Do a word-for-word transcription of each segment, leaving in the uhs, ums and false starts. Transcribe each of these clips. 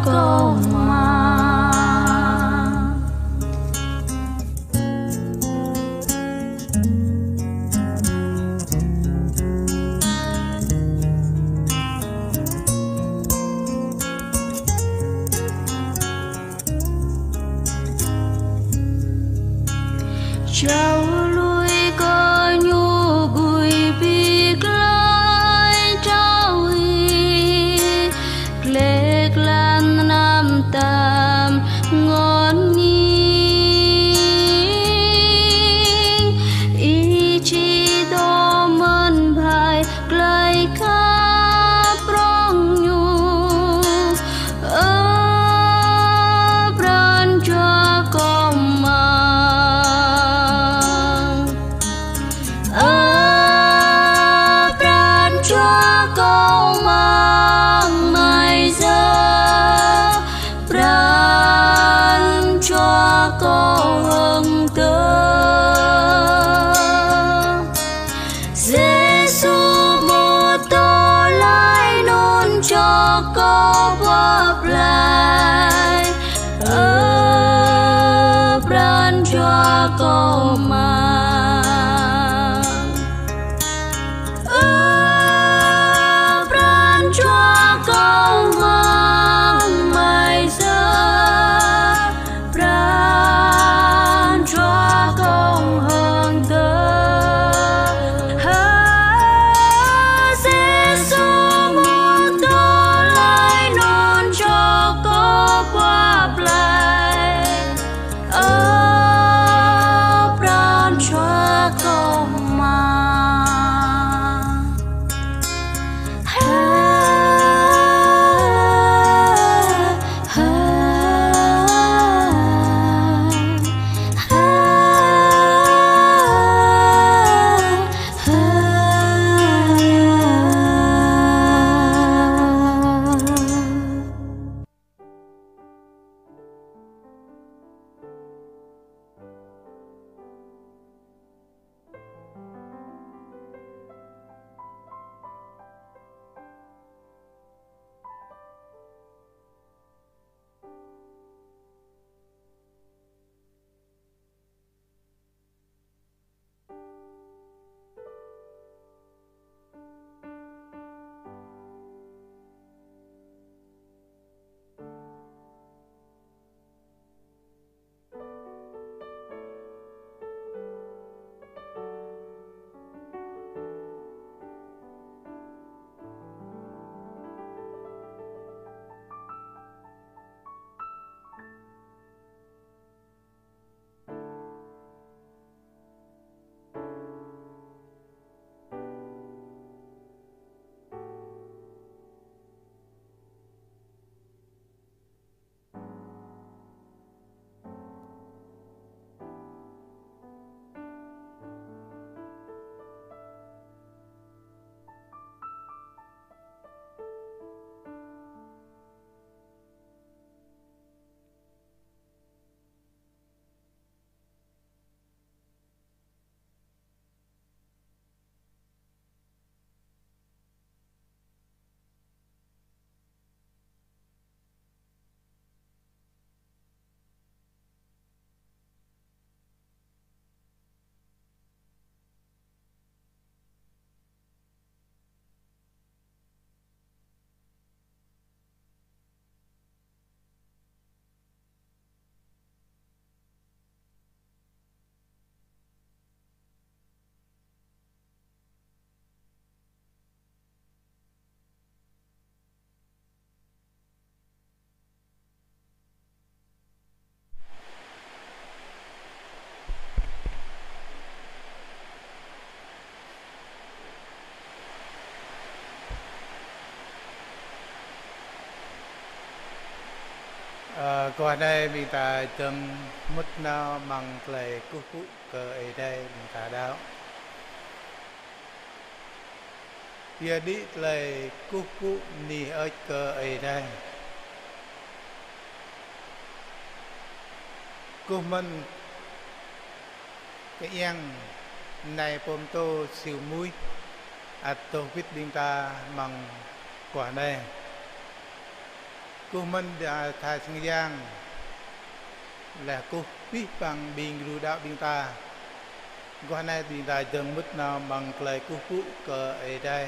kâo mă. Čao lui kơ ñu gui pi glai čao ih, gleh glan năm tam ngôn ning, ih či dŏ mơ̆n ƀai glai khăp prong ñu. Ơ pran jua kâo mă. Ơ pran jua kâo mă, mai yơh pran jua kâo hơng tơ. Yêsu mŭt tơlơi anŭn čŏk kâo pơplai. Ơ pran jua kâo mă. Ơ pran jua kâo mă, mai yơh pran jua kâo hơng tơ. Hơ, Yêsu mŭt tơlơi anŭn čŏk kâo pơplai. Ơ pran jua kâo mă. Ơ, guah anai ƀing ta dơ̆ng mŭt nao amăng tơlơi kơkuh pơpŭ kơ Ơi Adai ƀing ta đaŏ. Yua đĭ tơlơi kơkuh pơpŭ bơni hơơč kơ Ơi Adai. Kơkuh mơ̆n kơ Yang anai pô pơtô Siu Muih ăt dŏ wĭt ƀing ta amăng guah anai. Kơkuh mơ̆n ƀing ta sang yang, laih kơkuh abih bang ƀing gru đaŏ ƀing ta. Guah anai ƀing ta dơ̆ng mŭt nao amăng tơlơi kơkuh pơpŭ kơ Ơi Adai.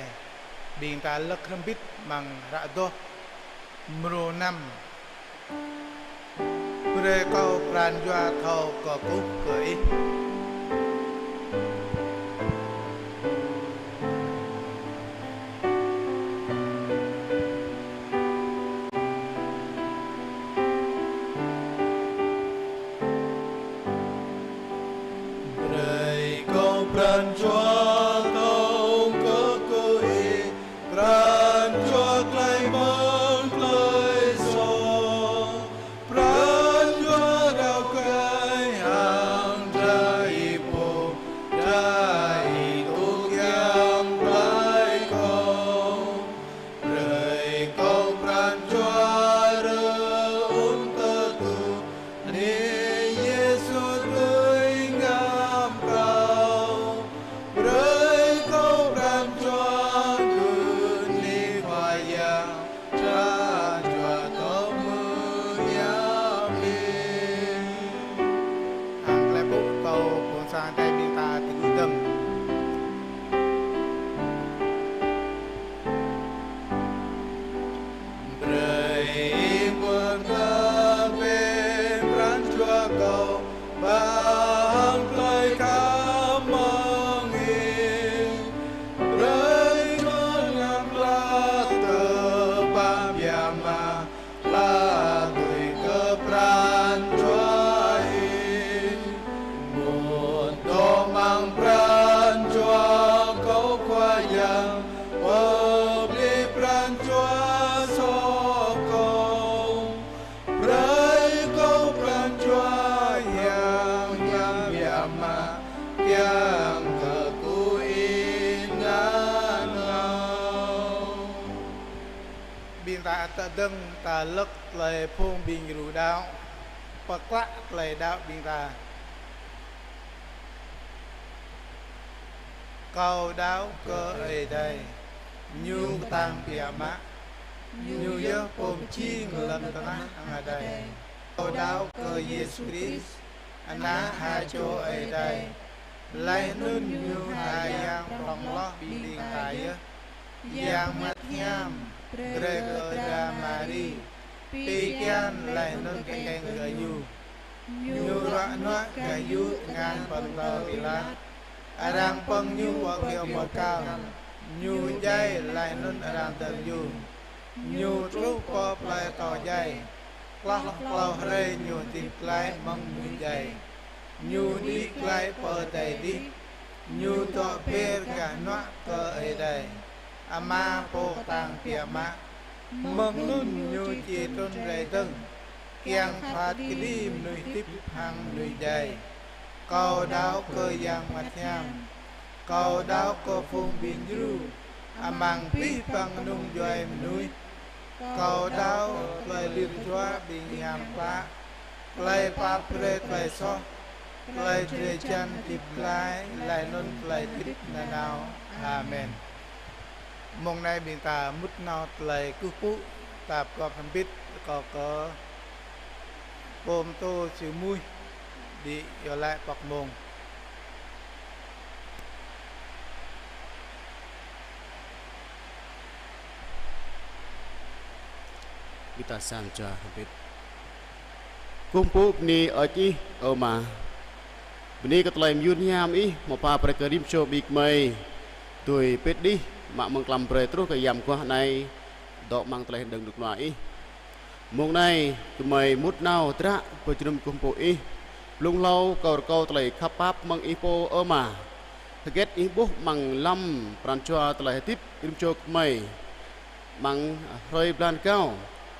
Ƀing ta lăk hrŏm hơbĭt amăng hră Adoh mrô năm. Brơi kâo pran jua thâo kơkuh kơ Ih. Brơi kâo pran jua thâo kơkuh kơ Ih, pran jua tơlơi mơ̆ng tơlơi soh, pran jua rao kơi hăng dra Ih pô, dra Ih tŭ kiăng tơlơi kâo. Brơi kâo pran jua rơun tơdu, bơni Yêsu tui ngam kâo. Brơi kâo pran jua gưt bơni Khua Yang, pran jua tŏ mơ̆ ña ƀing. Hăng tơlơi pơpŭ kâo phung sang Ơi Adai ƀing ta tơgŭ dơ̆ng. Brơi Ih pơkơp pran jua kâo, ba hăng tơlơi khăp mơ̆ng Ih. Brơi kâo ngă pla tơpă biă mă, pla tui kơ pran jua Ih. Mŭt dŏ amăng pran jua kâo Khua Yang, pơplih pran jua soh kâo. Brơi kâo pran jua hiam biă mă, kiăng kơkuh Ih nanao. Ƀing ta ăt dơ̆ng ta lăk tơlơi phung ƀing gru đaŏ, pơklă tơlơi đaŏ ƀing ta. Kâo đaŏ kơ Ơi Adai, Ñu kơtang biă mă, Ñu yơh pô pơjing lŏn tơnah hăng adai. Kâo đaŏ kơ Yêsu Krist, Ană ha čô Ơi Adai, laih anŭn Ñu ha Yang prŏng hloh ƀing ta yơh. Yang Bơngăt Hiam brơi kơ dra Mari, pi kian laih anŭn kơkeng gơyut. Ñu ruă nuă gơyut tơngan Pôntơ Pilat. Arăng pơ̆ng Ñu pơ kyâo bơrkal. Ñu djai laih anŭn arăng dơr Ñu. Ñu truh pơ plơi atâo djai. Hloh klâo hrơi Ñu hơdip glaĭ mơ̆ng mơnuih djai. Ñu đĭ glaĭ pơ adai adih. Ñu dŏ ber gah hnuă kơ Ơi Adai Ama pô kơtang biă mă. Mơ̆ng anŭn Ñu či trŭn rai dơ̆ng, kiăng phat kơđi mơnuih hơdip hăng mơnuih djai. Kâo đaŏ kơ Yang Bơngăt Hiam. Kâo đaŏ kơ phung ƀing djru amăng abih bang kơnung djuai mơnuih. Kâo đaŏ tơlơi lir jua ƀing hiam klă, tơlơi pap brơi tơlơi soh, tơlơi drơi jan hơdip glaĭ, laih anŭn tơlơi hơdip nanao. Amen. Mông anai ƀing ta mŭt nao tơlơi kơkuh pơpŭ, ta pơgop hơbĭt rơkâo kơ pô pơtô Sư Muih đĭ iâu laĭ pŏk mông. Ƀing ta sang jua hơbĭt. Kơkuh pơpŭ bơni hơơč Ih, ơ Ama. Bơni kơ tơlơi mơyun hiam Ih, hmâo pha brơi kơ rĭm čô ƀing gơmơi dưi pĭt đih, mă mơ̆ng tlam brơi truh kơ yam mơguah anai, dŏ amăng tơlơi hơđơ̆ng rơnŭk rơnua Ih. Mông anai, gơmơi mŭt nao hơdră pơjơnum kơkuh pơpŭ Ih. Blung hlâo kâo rơkâo tơlơi khăp pap mơ̆ng Ih pô, ơ Ama. Hơget Ih ƀuh amăng lăm pran jua tơlơi hơdip rĭm čô gơmơi amăng hrơi blan rơgao.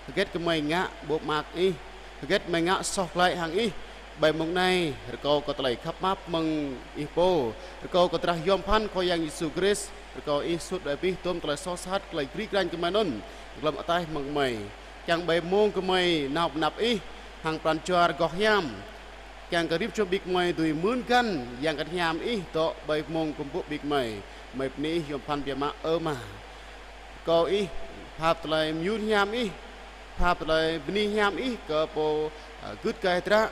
Hơget gơmơi ngă ƀu mơak Ih, hơget gơmơi ngă soh glaĭ hăng Ih. Ƀơi mông anai, rơkâo kơ tơlơi khăp pap mơ̆ng Ih pô, rơkâo kơ drah yom pơphan Khua Yang Yêsu Krist, rơkâo Ih sut đuaĭ abih tơm tơlơi soh sat, tơlơi gri grañ gơmơi anŭn glŏm ataih mơ̆ng gơmơi. Kiăng ƀơi mông gơmơi nao pơ anăp Ih hăng pran jua rơgoh hiam. Kiăng kơ rĭm čô ƀing gơmơi dưi mưn găn Yang Bơngăt Hiam Ih dŏ ƀơi mông kơkuh pơpŭ ƀing gơmơi. Gơmơi bơni Ih yom pơphan biă mă, ơ Ama. Rơkâo Ih pap tơlơi mơyun hiam Ih Pap tơlơi bơni hiam Ih kơ pô, ơ, gưt gai dră, ơ,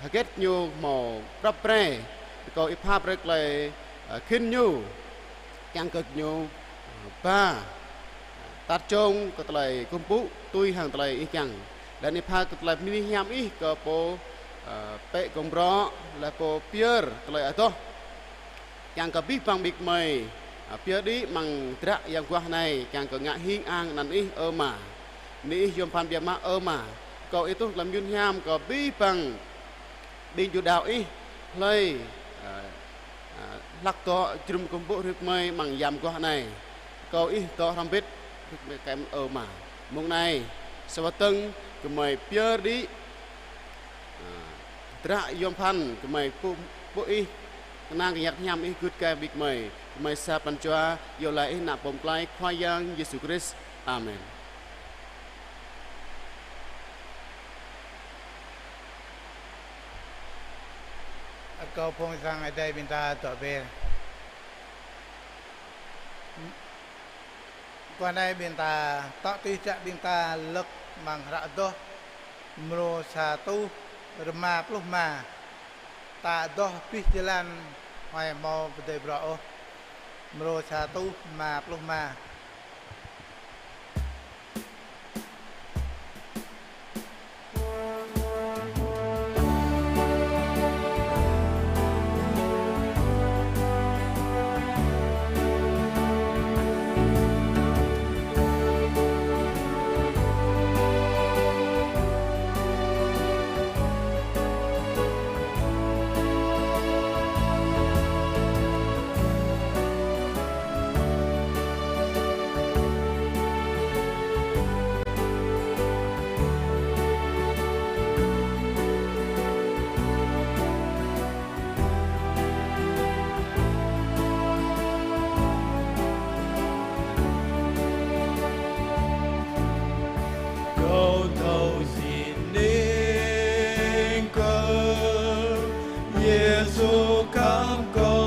hơget ñu hmâo prăp pre, rơkâo Ih pap brơi tơlơi, ơ, khĭn ñu, kiăng kơ ñu, ơ, ba, ơ, tat čong kơ tơlơi kơkuh pơpŭ tui hăng tơlơi Ih kiăng. Laih anŭn Ih pap kơ tơlơi bơni hiam Ih kơ pô, ơ, pĕ gong brŏ, laih pô pơyơr tơlơi adoh. Kiăng kơ abih bang ƀing gơmơi, ơ, pơyơr đĭ amăng dră Yang Bơngăt anai, kiăng kơ ngă hing ang anăn Ih, ơ Ama. Bơni Ih yom pơphan biă mă, ơ Ama. Rơkâo Ih tuh tơlơi mơyun hiam kơ abih bang ƀing ju đaŏ Ih, hlơi, ơ, ơ, hlak dŏ jơnum kơkuh pơpŭ hrơi gơmơi amăng Yang Bơngăt anai. Rơkâo Ih dŏ hrŏm hơbĭt, hrơi gơmơi kơmơi, ơ Ama. Mông anai, sa wơ̆t dơ̆ng gơmơi pơyơr đĭ, ơ, dră yom pơphan gơmơi pơpŭ, pơpŭ Ih, kơnang kơ hiăp hiam Ih gưt gai ƀing gơmơi, gơmơi sa pran jua iâu laĭ Ih ană Pô Pơklaih Khua Yang Yêsu Krist. Amen. Rơkâo phung sang Ơi Adai ƀing ta dŏ be̱r. Guah anai ƀing ta tŏ tui dră ƀing ta lơ̆k amăng hră Adoh, mrô sa rơtuh rơma pluh rơma. Ta adoh abih jơlan, huai hmâo pơdơi bruă ôh. Mrô sa rơtuh rơma pluh rơma. Kâo thâo sĭt nik kơ Yêsu khăp kâo.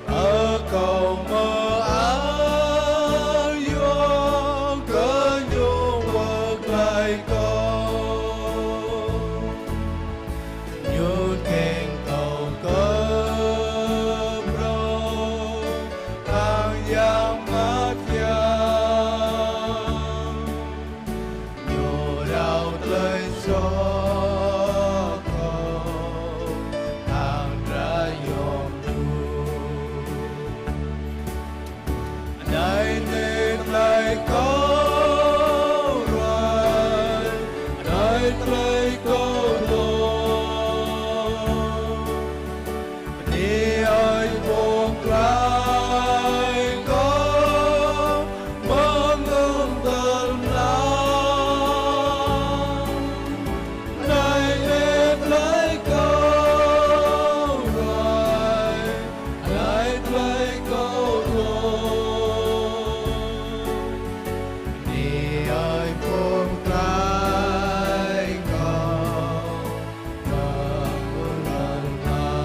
Ơ kâo mơak yua kơ Ñu wơ̆t glaĭ kâo. Ñu kiăng kâo kơ phrâo hăng Yang Bơngăt Hiam. Ñu rao tơlơi soh kâo hăng dră yôm Ñu. Anai neh tơlơi kâo ruai, anai tơlơi kâo dŏ. Bơni Ơi Pô Pơklaih kâo mơ̆ng gơ̆ng tơl mlam. Anai neh tơlơi kâo ruai, anai tơlơi kâo dŏ. Bơni Ơi Pô Pơklaih kâo mơ̆ng gơ̆ng tơl mlam.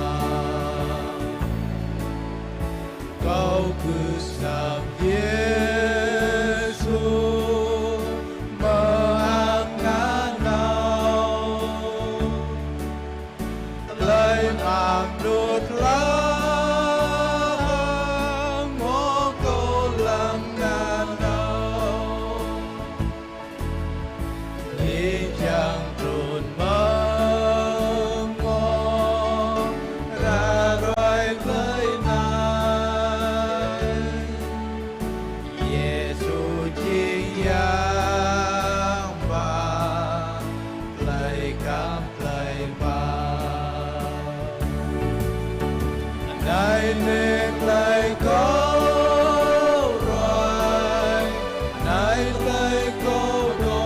Kâo kơkuh săp Yêsu mơak ngă nao. Tơlơi mơak mơnut hloh hmâo kâo lăng ngă nao. Ih čang trŭn mơ̆ng mông ră ruai tơlơi anai. Yêsu jing Yang ba tơlơi khăp tơlơi pap. Anai neh tơlơi kâo ruai, anai tơlơi kâo dŏ.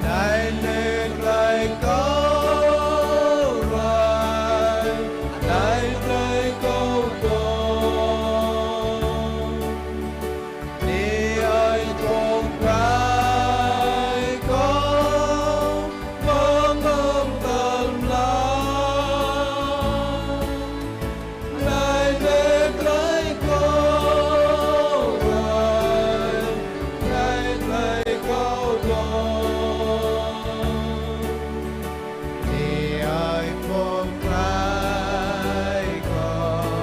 Anai nĕ tơlơi kâo rai, anai tơlơi kâo dŏ. Nĕ ơi phung pơrai kâo, mơ̆ng tơl mlam. Anai nĕ tơlơi kâo rai, anai tơlơi kâo dŏ. Nĕ ơi phung pơrai kâo,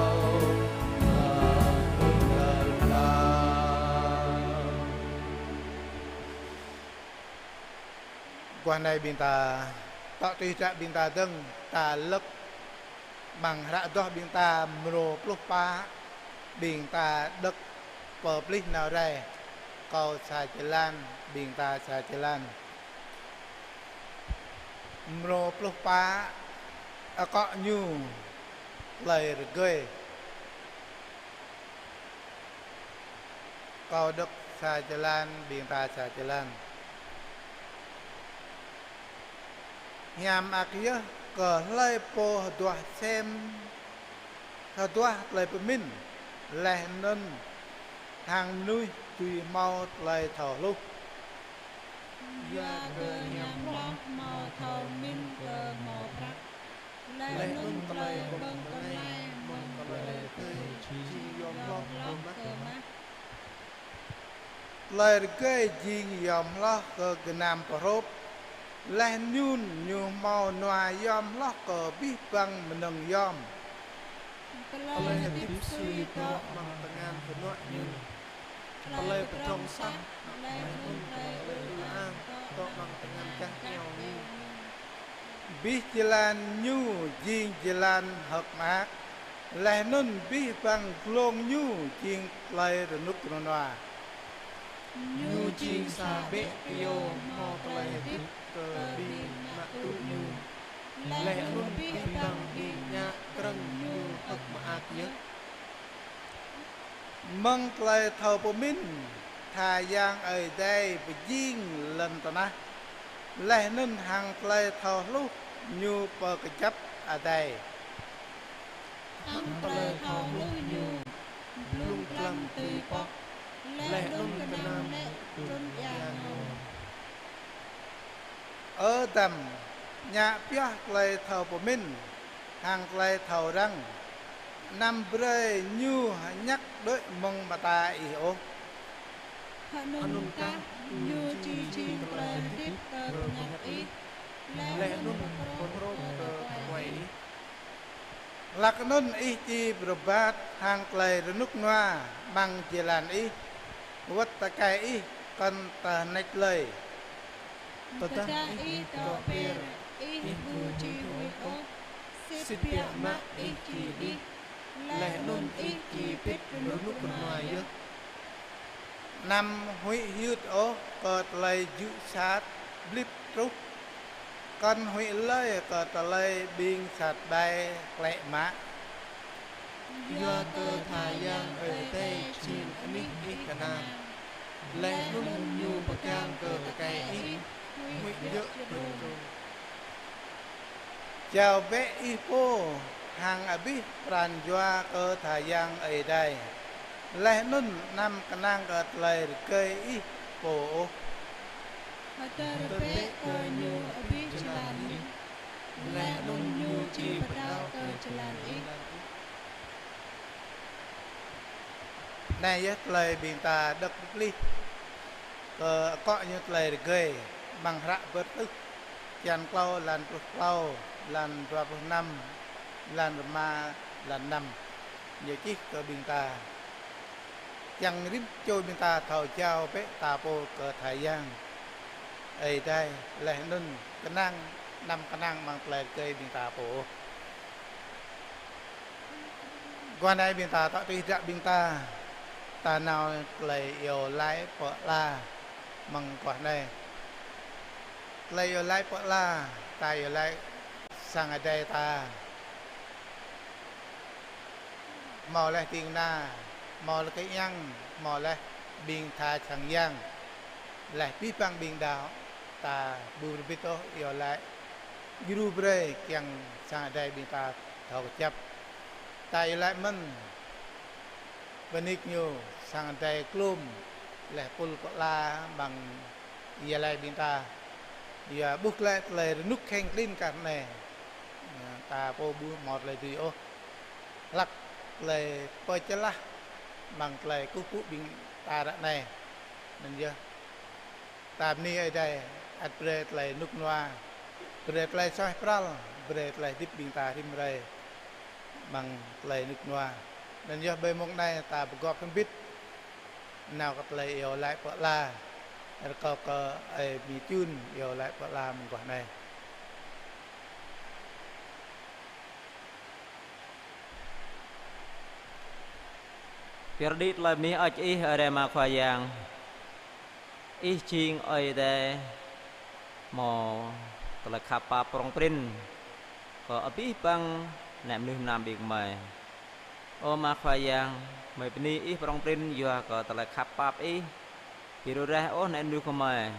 mơ̆ng tơl mlam. Guah anai ƀing ta, tŏ tui hră ƀing ta dơ̆ng, ta lơ̆k amăng hră adoh ƀing ta mrô pluh pă, ƀing ta đŏk pơplih nao rai, kâo sa jơlan, ƀing ta sa jơlan. Mrô pluh pă, akŏ ñu tơlơi rơgơi. Kâo đŏk sa jơlan, ƀing ta sa jơlan. Hiam mơak yơh kơ hlơi pô hơduah sem, hơduah tơlơi pơmĭn, laih anŭn hăng mơnuih dưi hmâo tơlơi thâo hluh. Yua kơ hiam hloh hmâo thâo mĭn kơ hmâo prăk. Laih anŭn tơlơi ƀơ̆ng kơnai mơ̆ng tơlơi rơgơi jing yom hloh kơ mah. Tơlơi rơgơi jing yom hloh kơ gơnam pơhrôp. Laih anŭn ñu hmâo nua yom hloh kơ abih bang mơnơ̆ng yom. Tơlơi hơdip sui dŏ amăng tơngan kơnuă ñu. Tơlơi pơdrŏng sah, laih anŭn tơlơi ư-ang dŏ amăng tơngan gah iâu ñu. Abih jơlan ñu jing jơlan hơ̆k mơak, laih anŭn abih bang glông ñu jing tơlơi rơnŭk rơnua. Ñu jing sa ƀĕ kơyâo hmâo tơlơi hơdip kơ ƀing mă tŭ ñu. Laih anŭn abih bang ƀing ngă krơ̆ng ñu hơ̆k mơak yơh. Mơ̆ng tơlơi thâo pơmĭn, tha yang Ơi Adai pơjing lŏn tơnah, laih anŭn hăng tơlơi thâo hluh ñu pơkơjăp adai. Hăng tơlơi thâo hluh ñu, blung glăng tui pŏk, laih anŭn kơnang lĕ trŭn ia ñu. Ơ Adam, ngă pioh tơlơi thâo pơmĭn, hăng tơlơi thâo răng, anăm brơi ñu hơñăk đuaĭ mơ̆ng mơta ih ôh. Hơnŭn kah ñu či jing tơlơi hơdip kơ bơngăt ih, laih anŭn pơhrôp kơ tơkuai ih. Hlak anŭn ih či pơrơbat hăng tơlơi rơnŭk rơnua amăng jơlan ih, wơ̆t tơkai ih kŏn tơhneč lơi. Tơdah ih dŏ ber, ih ƀu či huĭ ôh, sĭt biă mă ih či đih, laih anŭn ih či pĭt rơnŭk rơnua yơh. Anăm huĭ hyưt ôh kơ tơlơi jŭ sat blip truh, kŏn huĭ lơi kơ tơlơi ƀing sat ƀai klĕ mă. Yua kơ tha yang Ơi Adai jing anih ih kơnang, laih anŭn ñu pơgang kơ tơkai ih huĭ djơ̆ kơdrôm. Jao bĕ ih pô hăng abih pran jua kơ tha yang Ơi Adai, laih anŭn anăm kơnang kơ tơlơi rơgơi ih pô ôh. Hơdơr bĕ kơ ñu abih jơlan ih, laih anŭn ñu či pơđao kơ jơlan ih. Anai yơh tơlơi ƀing ta đŏk pơplih kơ akŏ ñu tơlơi rơgơi amăng hră Bơrơtuh, črăn klâo, lan pluh klâo, lan dua pluh năm, lan rơma, lan năm. Ñu čih kơ ƀing ta. Kiăng rĭm čô ƀing ta thâo jao bĕ ta pô kơ tha yang Ơi Adai, laih anŭn kơnang, anăm kơnang amăng tơlơi rơgơi ƀing ta pô ôh. Guah anai ƀing ta tŏ tui hră ƀing ta, ta nao tơlơi iâu laĭ pơala amăng guah anai. Tơlơi iâu laĭ pơala, ta iâu laĭ sang adai ta hmâo laih ding kơna, Hmâo lĕ kơ yang, hmâo laih ƀing tha čang yang, laih abih bang ƀing đaŏ, ta ƀu rơbit ôh iâu laĭ djru brơi kiăng sang Adai ƀing ta thâo kơjăp. Ta iâu laĭ mơ̆n, bơnik ñu sang Adai klum laih pul pơala ƀăng iâu laĭ ƀing ta. Yua ƀuh glaĭ tơlơi rơnŭk kheng klin kar anai, ta pô ƀu hmâo tơlơi dưi ôh. Hlăk tơlơi pơčơlah ƀăng tơlơi kơkuh pơpŭ ƀing ta ră anai. Anŭn yơh, ta bơni Ơi Adai, ăt brơi tơlơi rơnŭk rơnua, brơi tơlơi suaih pral, brơi tơlơi hơdip ƀing ta rĭm hrơi ƀăng tơlơi rơnŭk rơnua. Anŭn yơh ƀơi mông anai ta pơgop hơbĭt nao kơ tơlơi iâu laĭ pơala, rơkâo kơ ơi Mi Čun iâu laĭ pơala mơguah anai. Pơyơr đĭ tơlơi bơni hơơč Ih, Ơi Adai Ama Khua Yang. Ih jing Ơi Adai hmâo tơlơi khăp pap prŏng prin kơ abih bang ană mơnuih mơnam ƀing gơmơi. Ơ Ama Khua Yang, gơmơi bơni Ih prŏng prin yua kơ tơlơi khăp pap Ih. Ƀu rŭ reh ôh ană mơnuih gơmơi.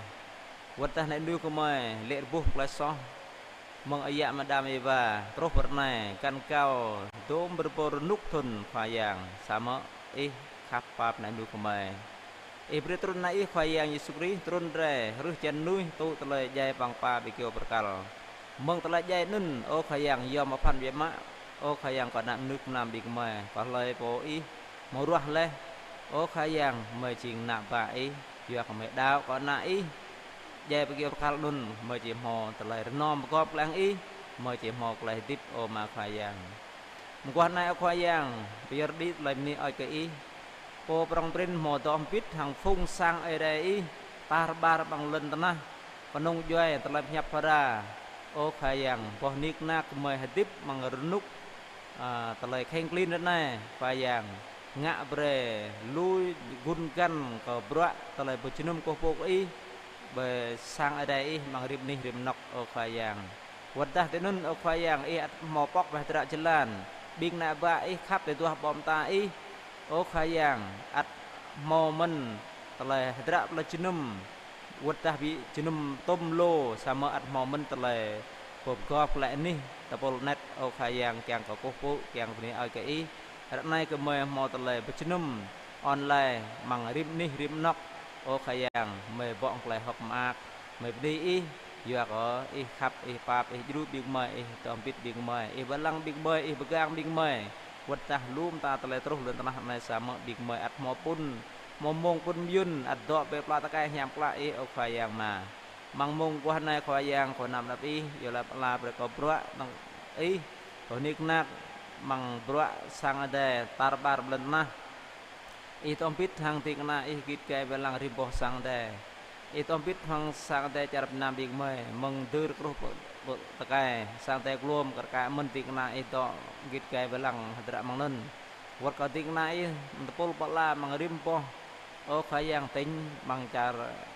Wơ̆t tơdah ană mơnuih gơmơi lê̆ rơbuh tơlơi soh mơ̆ng ayă mơ̆ng Adam Êwa truh pơ anai, găn gao dôm rơbâo rơnŭk thŭn Khua Yang, samơ̆ Ih khăp pap ană mơnuih gơmơi. Ih brơi trŭn ană Ih Khua Yang Yêsu Krist trŭn rai hrih jăn mơnuih tŭ tơlơi djai păng pă ƀơi kơyâo bơrkal. Mơ̆ng tơlơi djai anŭn, ơ Khua Yang, yom pơphan biă mă, ơ Khua Yang, kơ ană mơnuih mơnam ƀing gơmơi, kơ hlơi pô Ih hmâo ruah laih, ơ Khua Yang, gơmơi jing ană bă Ih, yua kơ gơmơi đaŏ kơ ană Ih djai pơ kơyâo bơrkal anŭn, gơmơi či hmâo tơlơi rơnŏm pơgop glaĭ hăng Ih, gơmơi či hmâo tơlơi hơdip, ơ Ama Khua Yang. Mơguah anai, ơ Khua Yang, pơyơr đĭ tơlơi bơni hơơč kơ Ih. Pô prŏng prin hmâo dŏ hơbĭt hăng phung sang Ơi Adai Ih tar ƀar ƀăng lŏn tơnah, kơnung djuai tơlơi pơhiăp phara. Ơ Khua Yang, boh nik nak gơmơi hơdip amăng rơnŭk, a, tơlơi kheng klin ră anai, Khua Yang, ngă brơi lui gun găn kơ bruă tơlơi pơjơnum kơkuh pơpŭ kơ Ih ƀơi sang Ơi Adai Ih amăng rĭm anih rĭm anŏ, ơ Khua Yang. Wơ̆t tơdah tui anŭn, ơ Khua Yang, Ih ăt hmâo pŏk ƀơi hơdră jơlan ƀing ană bă Ih khăp tơduah ƀô̆ mơta Ih, ơ Khua Yang, ăt hmâo mơ̆n tơlơi hơdră plơi jơnum, wơ̆t tơdah ƀu jơnum tôm lô, samơ̆ ăt hmâo mơ̆n tơlơi pơgop glaĭ anih tơpul anet, ơ Khua Yang, kiăng kơkuh pơpŭ, kiăng bơni hơơč kơ Ih. Ră anai gơmơi hmâo tơlơi pơjơnum online amăng rĭm anih rĭm anŏ, ơ Khua Yang, gơmơi bŏ tơlơi hơ̆k mơak. Gơmơi bơni Ih, yua kơ Ih khăp, Ih pap, Ih djru ƀing gơmơi, Ih dŏ hơbĭt ƀing gơmơi, Ih wai lăng ƀing gơmơi, Ih pơgang ƀing gơmơi. Wơ̆t tơdah lu mơta tơlơi truh lŏn tơnah anai, samơ̆ ƀing gơmơi ăt hmâo pŭn, hmâo mông pŭn mơyŭn, ăt dŏ ƀơi pla tơkai hiam klă Ih, ơ Khua Yang Ama. Amăng mông mơguah anai, Khua Yang, kâo nao pơ anăp Ih, iâu laĭ pơala brơi kơ bruă năng Ih, kơ nik nak amăng bruă sang Adai tar ƀar ƀơi lŏn tơnah. Ih dŏ hơbĭt hăng ding kơna Ih git gai wai lăng rĭm boh sang Adai. Ih dŏ hơbĭt hăng sang Adai čar Việt Nam ƀing gơmơi, mơ̆ng dưr truh pơ, pơ tơkai, sang Adai glŏm kar kaĭ mơ̆n ding kơna Ih dŏ git gai wai lăng hơdră amăng anŭn. Wơ̆t kơ ding kơna Ih tơpul pơala amăng rĭm boh, ơ Khua Yang, tỉnh amăng čar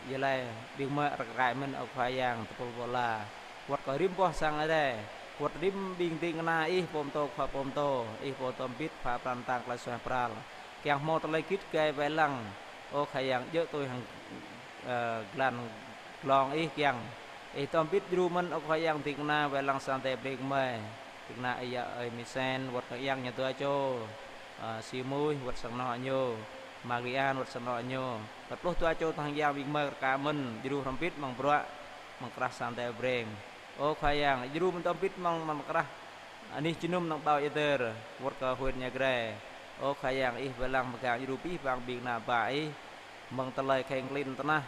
Gia Lai ƀing gơmơi kar kaĭ mơ̆n, ơ Khua Yang, tơpul pơala. Wơ̆t kơ rĭm boh sang Adai, wơ̆t rĭm ƀing ding kơna Ih pơtô khua pơtô, Ih pơtô hơbĭt pha pran tang tơlơi suaih pral. Kiăng hmâo tơlơi git gai wai lăng, ơ Khua Yang, djơ̆ tui hăng, ơ, jơlan glông Ih kiăng. Ih dŏ hơbĭt djru mơ̆n, ơ Khua Yang, ding kơna wai lăng sang Adai ƀing gơmơi. Ding kơna Ih yă ơi Misen, wơ̆t kơ Yang Ña Dua Čô, ơ, Si Muih, wơ̆t sang anŏ ñu, Magrian, wơ̆t sang anŏ ñu. Wơ̆t pluh dua čô tơhăng Yang ƀing gơmơi kar kaĭ mơ̆n, djru hrŏm hơbĭt amăng bruă, amăng krah sang Adai Breng. Ơ Khua Yang, djru mơ̆n dŏ hơbĭt amăng, amăng krah anih jơnum năng ƀâo ia tơr, wơ̆t kơ huyện Ia Grai. Ơ Khua Yang, Ih wai lăng pơgang djru abih bang ƀing ană bă Ih, mơ̆ng tơlơi kheng klin tơnah.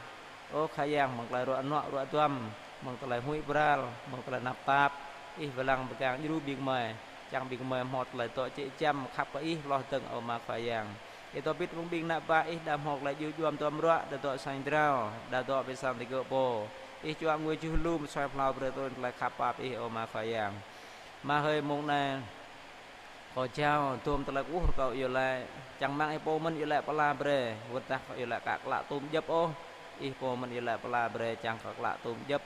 Ơ Khua Yang, mơ̆ng tơlơi ruă nuă ruă duăm, mơ̆ng tơlơi huĭ pral, mơ̆ng tơlơi tơnap tap, Ih wai lăng pơgang djru ƀing gơmơi, čang ƀing gơmơi hmâo tơlơi dŏ jĕ jăm khăp kơ Ih hloh dơ̆ng, ơ Ama Khua Yang. Ih dŏ hơbĭt mơ̆ng ƀing ană bă Ih đah hmâo tơlơi djru duăm duăm ruă, đah dŏ sang jrao, đah dŏ ƀơi sang digơ̆ pô. Ih čuă ngui juh lu mơsuaih phlao brơi tui tơlơi khăp pap Ih, ơ Ama Khua Yang. Ama hơi, mông anai kâo jao dôm tơlơi kơkuh rơkâo iâu laĭ, čang rơmang Ih pô mơ̆n iâu laĭ pơala brơi, wơ̆t tơdah kâo iâu laĭ aka klă tôm djŏp ôh, Ih pô mơ̆n iâu laĭ pơala brơi, čang kơ klă tôm djŏp.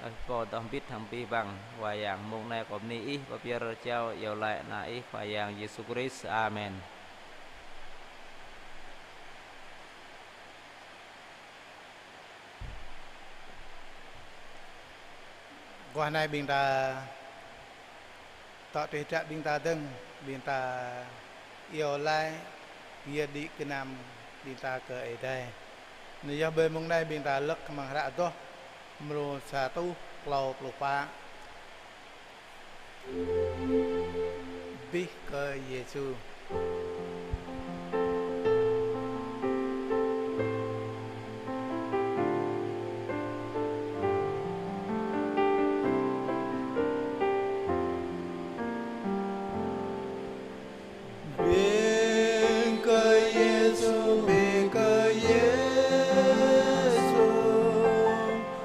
Ơ Ih pô dŏ hơbĭt hăng abih bang, Khua Yang, mông anai kâo bơni Ih, kâo pơyơr jao iâu laĭ anăn Ih, Khua Yang Yêsu Krist. Amen. Mơguah anai ƀing ta tŏ tih drak ƀing ta dơ̆ng, ƀing ta iâu laĭ, pơyơr đĭ gơnam ƀing ta kơ Ơi Adai. Anŭn yơh ƀơi mông anai ƀing ta lăk amăng hră Adoh, mrô sa rơtuh klâo pluh pă. Abih kơ Yêsu. Abih kơ Yêsu, abih kơ Yêsu.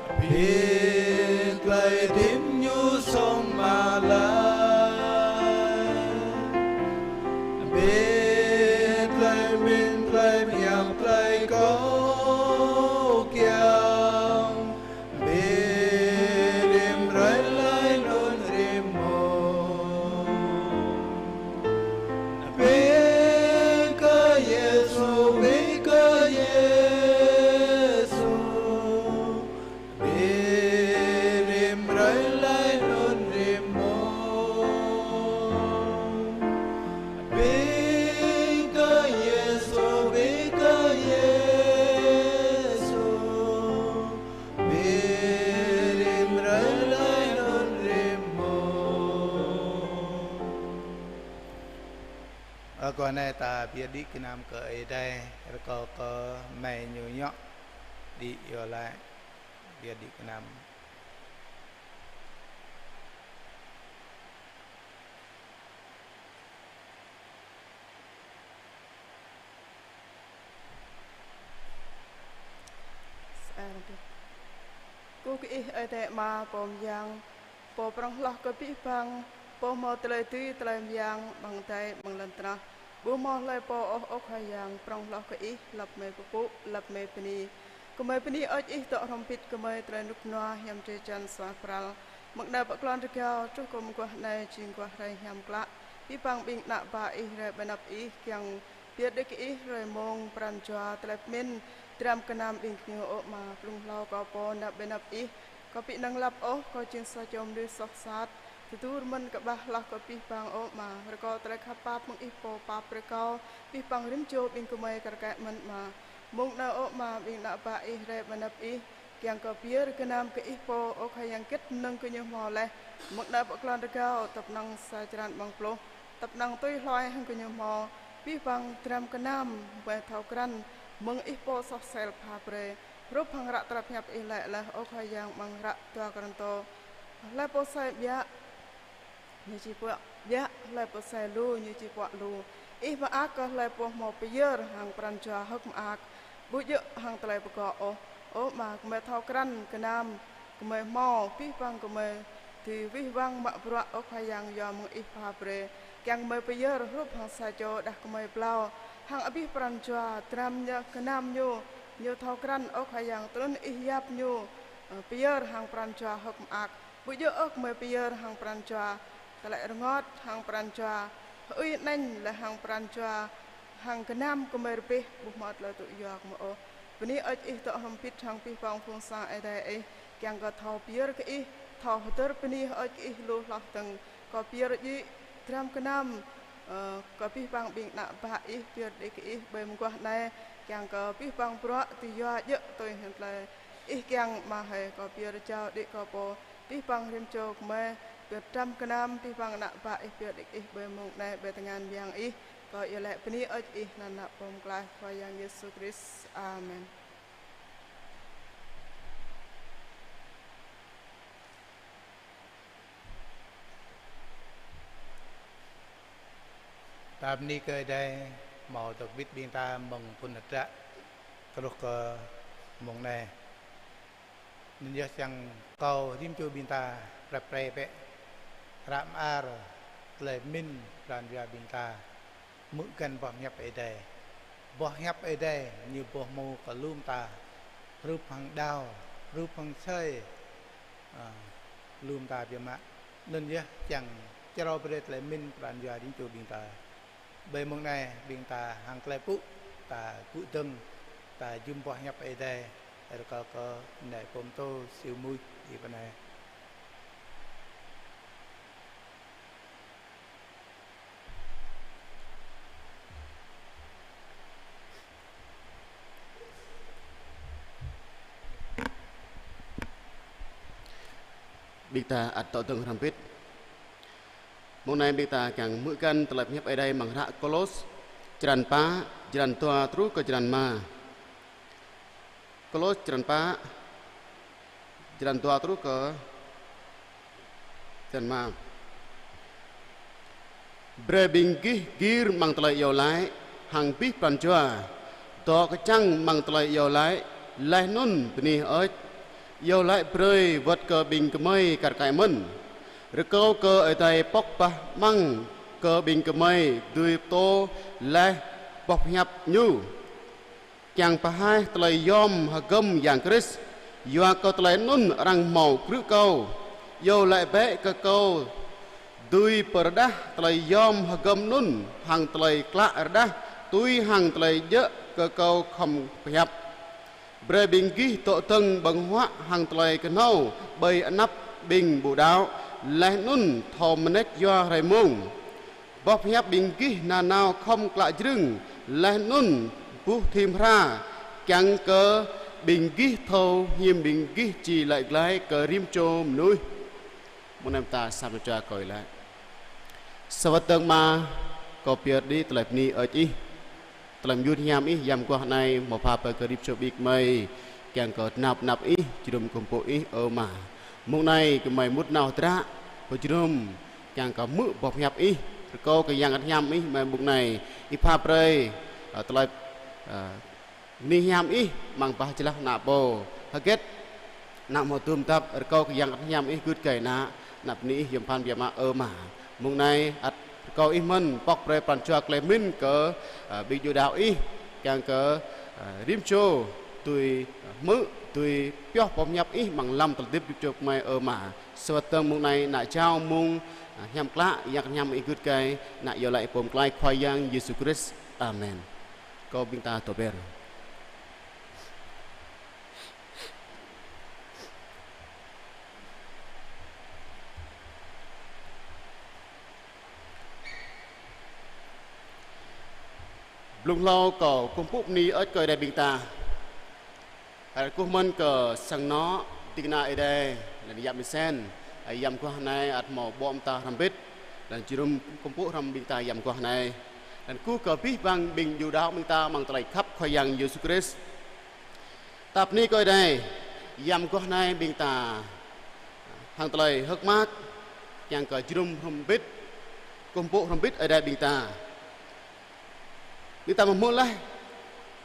Abih tơlơi rĭm ñu song mă laih. Abih tơlơi mĭn, tơlơi pơhiăp, tơlơi kâo kiăng. Abih rĭm hrơi laih anŭn rĭm mông. Abih kơ Yêsu, abih kơ Yêsu. Abih rĭm hrơi laih anŭn rĭm mông. Abih kơ Yêsu, abih kơ Yêsu. Abih rĭm hrơi laih anŭn rĭm mông. Ơ, mơguah anai ta pơyơr đĭ gơnam kơ Ơi Adai, rơkâo kơ mơi ñu ñŏk đĭ iâu laĭ, pơyơr đĭ gơnam. Kơkuh kơ Ih Ơi Adai Ama pô mơyang, pô prŏng hloh kơ abih bang, pô hmâo tơlơi dưi tơlơi mơyang amăng adai amăng lŏn tơnah. Ƀu hmâo hlơi pô ôh, ơ Khua Yang, prŏng hloh kơ Ih, lăp mơi pơpŭ, lăp mơi bơni. Gơmơi bơni hơơč Ih dŏ hrŏm hơbĭt gơmơi tơlơi rơnŭk rơnua hiam drơi jăn suaih pral. Mơ̆ng anai pơ klon rơgao truh kơ mơguah anai jing guah hrơi hiam klă. Abih bang ƀing ană bă Ih rai ƀơi anăp Ih kiăng pơyơr đĭ kơ Ih hrơi mông pran jua tơlơi pơmĭn dram gơnam ƀing gơñu ơ Ama. Blung hlâo kâo pô nao ƀơi anăp Ih, kâo ƀu năng lăp ôh, kâo jing sa čô mơnuih soh sat, tơdu rơmơ̆n kơƀah hloh kơ abih bang ơ Ama. Rơkâo tơlơi khăp pap mơ̆ng Ih pô pap brơi kâo, abih bang rĭm čô ƀing gơmơi kar kaĭ mơ̆n Ama. Mông anai ơ Ama, ƀing ană bă Ih rai ƀơi anăp Ih, kiăng kơ pơyơr gơnam kơ Ih pô, ơ Khua Yang, hơget mơnơ̆ng gơñu hmâo laih. Mơ̆ng anai pơ klon rơgao, tăp năng sa črăn amăng pluh, tăp năng tui hluai hăng gơñu hmâo, abih bang dram gơnam gơmơi thâo krăn mơ̆ng Ih pô soh sel pha brơi. Hrup hăng hră tơlơi pơhiăp Ih laĭ laih, ơ Khua Yang, amăng hră dua Kôrintô, hlơi pô sai ƀiă, ñu či puă ƀiă, hlơi pô sai lu, ñu či puă lu. Ih mơak kơ hlơi pô hmâo pơyơr hăng pran jua hơ̆k mơak, ƀu djơ̆ hăng tơlơi pơgŏ ôh. Ơ Ama, gơmơi thâo krăn gơnam gơmơi hmâo, abih bang gơmơi dưi wih wăng mă bruă, ơ Khua Yang, yua mơ̆ng Ih pha brơi, kiăng gơmơi pơyơr hrup hăng sa čô đah kơmơi blâo, hăng abih pran jua dram ñu, gơnam ñu, ñu thâo krăn, ơ Khua Yang, tui anŭn Ih yap ñu, ơ, pơyơr hăng pran jua hơ̆k mơak. Ƀu djơ̆ ôh gơmơi pơyơr hăng pran jua tơlơi rơngot, hăng pran jua hơưi anai, laih hăng pran jua hăng gơnam gơmơi rơbeh, ƀu hmâo tơlơi tŭ yua gơmơi ôh. Bơni hơơč Ih dŏ hrŏm hơbĭt hăng abih bang phung sang Ơi Adai Ih, kiăng kơ thâo pơyơr kơ Ih, thâo hơdơr bơni hơơč kơ Ih lu hloh dơ̆ng. Kâo pơyơr đĭ dram gơnam, ơ, kơ abih bang ƀing ană bă Ih, pơyơr đĭ kơ Ih ƀơi mơguah anai, kiăng kơ abih bang bruă tui yua djơ̆ tui hăng tơlơi Ih kiăng Ama hơi. Kâo pơyơr jao đĭ kâo pô, abih bang rĭm čô gơmơi, pơyơr dram gơnam abih bang ană bă Ih, pơyơr đĭ kơ Ih ƀơi mông anai ƀơi tơngan mơyang Ih. Kâo iâu laĭ bơni hơơč Ih anăn Ană pô mơklaih Khua Yang Yêsu Krist. Amen. Ta bơni kơ Ơi Adai hmâo dŏ hơbĭt ƀing ta mơ̆ng phŭn hơdră truh kơ mông anai. Anŭn yơh čang kâo rĭm čô ƀing ta prap pre bĕ hră mơar tơlơi pơmĭn pran jua ƀing ta hmư̆ găn boh pơhiăp Ơi Adai. Boh pơhiăp Ơi Adai ñu boh hmư̆ kơ lŏm ta, hrup hăng đao, hrup hăng asơi, ơ, lŏm ta biă mă. Anŭn yơh čang črâo brơi tơlơi pơmĭn pran jua rĭm čô ƀing ta. Ƀơi mông anai ƀing ta hăng tơlơi pŭ, ta gŭ dơ̆ng, ta jum boh pơhiăp Ơi Adai, rơkâo kơ nai pô pơtô Siu Muč ih pơ anai. Ƀing ta ăt dŏ dơ̆ng hrŏm hơbĭt. Mông anai ƀing ta kiăng hmư̆ găn tơlơi pơhiăp Ơi Adai amăng hră Kôlôs, črăn pă, črăn dua truh kơ črăn rơma. Kôlôs črăn pă, črăn dua truh kơ črăn rơma. Brơi ƀing gih gir amăng tơlơi iâu laĭ, hăng abih pran jua, dŏ kơčăng amăng tơlơi iâu laĭ, laih anŭn bơni hơơč. Iâu laĭ brơi wơ̆t kơ ƀing gơmơi kar kaĭ mơ̆n. Rơkâo kơ Ơi Adai pŏk bah amăng kơ ƀing gơmơi dưi pơtô laih boh pơhiăp Ñu, kiăng pơhaih tơlơi yom hơgŏm Yang Krist, yua kơ tơlơi anŭn arăng hmâo krư̆ kâo. Iâu laĭ bĕ kơ kâo dưi pơrơđah tơlơi yom hơgŏm anŭn hăng tơlơi klă rơđah, tui hăng tơlơi djơ̆ kơ kâo khŏm pơhiăp. Brơi ƀing gih dŏ dơ̆ng ƀơ̆ng huă hăng tơlơi kơhnâo ƀơi anăp ƀing ƀu đaŏ, laih anŭn thâo mơneč yua hrơi mông. Boh pơhiăp ƀing gih nanao khŏm klă jrưng, laih anŭn buh thim hra, kiăng kơ ƀing gih thâo hiư̆m ƀing gih či laĭ glaĭ kơ rĭm čô mơnuih. Mơnam ta sat mơčua kơ Ơi Adai. Sa wơ̆t dơ̆ng Ama, kâo pơyơr đĭ tơlơi bơni hơơč Ih. Tơlơi mơyun hiam Ih, yăm guah anai hmâo pha pơkơdip čô ƀing gơmơi, kiăng kơ tơnap tơnap Ih, jơnum kơkuh pơpŭ Ih, ơ Ama. Mông anai gơmơi mŭt nao hơdră, pơjơnum, kiăng kơ hmư̆ boh pơhiăp Ih, rơkâo kơ Yang Bơngăt Hiam Ih, mơ̆ng mông anai, Ih pha brơi, ơ, tơlơi, ơ, bơni hiam Ih, amăng bah jơlah ană pô. Hơget ană hmâo tơm tap, rơkâo kơ Yang Bơngăt Hiam Ih gưt gai ană, ană bơni Ih yom pơphan biă mă, ơ Ama. Mông anai ăt rơkâo Ih mơ̆n pŏk brơi pran jua tơlơi pơmĭn kơ, ơ, ƀing djuai ania Ih, kiăng kơ, ơ, rĭm čô dưi, ơ, hmư̆, dưi pioh boh pơhiăp Ih amăng lăm tơlơi hơdip rĭm čô gơmơi, ơ Ama. Sa wơ̆t dơ̆ng mông anai ană jao mông, ơ, hiam klă, Yang Bơngăt Hiam Ih gưt gai, ană iâu laĭ pơm glaĭ Khua Yang Yêsu Krist. Amen. Kâo ƀing ta tơber. Blung hlâo kâo kơkuh pơpŭ bơni hơơč kơ Ơi Adai ƀing ta. Hơ̆k kơkuh mơ̆n kơ sang anŏ, ding kơna Ơi Adai, laih anŭn yap mơsen, ơi yăm guah anai ăt hmâo ƀô̆ mơta hrŏm hơbĭt, laih anŭn jơnum kơkuh pơpŭ hrŏm ƀing ta yăm guah anai. Laih anŭn kơkuh kơ abih bang ƀing djuai ania ƀing ta amăng tơlơi khăp Khua Yang Yêsu Krist. Ta bơni kơ Ơi Adai, yăm guah anai ƀing ta hăng tơlơi hơ̆k mơak, kiăng kơ jơnum hrŏm hơbĭt, kơkuh pơpŭ hrŏm hơbĭt Ơi Adai ƀing ta. Ƀing ta hmư̆ laih,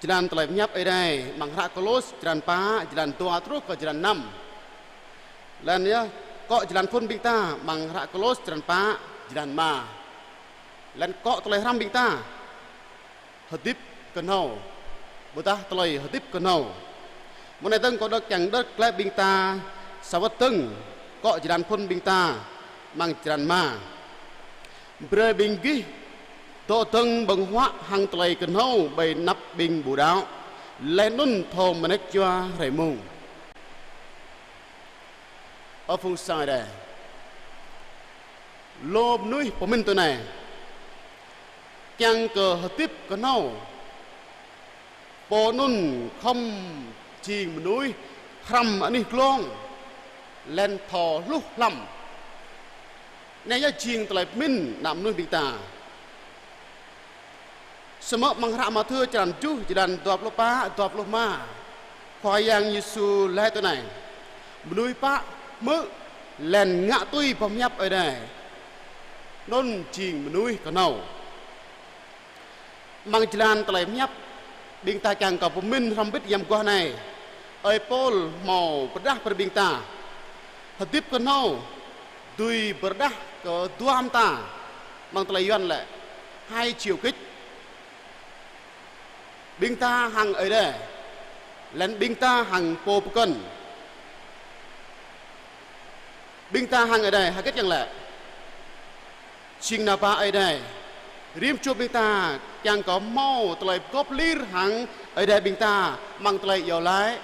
jơlan tơlơi pơhiăp Ơi Adai, amăng hră Kôlôs, jơlan pă, jơlan dua truh kơ jơlan năm. Laih anŭn yơh, akŏ jơlan phŭn ƀing ta, amăng hră Kôlôs, jơlan pă, jơlan rơma. Laih anŭn akŏ tơlơi hrăm ƀing ta. Hơdip kơhnâo. Ƀôdah tơlơi hơdip kơhnâo. Mơ̆ng anai dơ̆ng kâo đŏk kiăng đŏk glaĭ ƀing ta, sa wơ̆t dơ̆ng, akŏ jơlan phŭn ƀing ta, amăng jơlan rơma. Brơi ƀing gih dŏ dơ̆ng ƀơ̆ng huă hăng tơlơi kơhnâo ƀơi anăp ƀing ƀu đaŏ, laih anŭn thâo mơneč yua hrơi mông. Ơ phung sang Ơi Adai. Lu mơnuih pơmĭn tui anai. Kiăng kơ hơdip kơhnâo, pô anŭn khŏm jing mơnuih hrăm anih glông, laih anŭn thâo hluh hlăm. Anai yơh jing tơlơi pơmĭn ană mơnuih ƀing ta. Samơ̆ amăng hră Mathiơ črăn tơjuh, jơlan dua pluh pă, dua pluh rơma. Khua Yang Yêsu laĭ tui anai: Mơnuih pă hmư̆ laih anŭn ngă tui boh pơhiăp Ơi Adai, anŭn jing mơnuih kơhnâo. Amăng jơlan tơlơi pơhiăp, ƀing ta kiăng kơ pơmĭn hrŏm hơbĭt yăm guah anai. Ơi Pôl hmâo pơrơđah brơi ƀing ta. Hơdip kơhnâo, dưi pơrơđah kơ dua mơta. Amăng tơlơi Yuan laĭ, hai chiều kích. Ƀing ta hăng Ơi Adai, laih anŭn ƀing ta hăng pô pơkŏn. Ƀing ta hăng Ơi Adai, hơget kiăng laĭ? Jing ană bă Ơi Adai. Rĭm čô ƀing ta kiăng kơ hmâo tơlơi pơgop lir hăng Ơi Adai ƀing ta, amăng tơlơi iâu laĭ.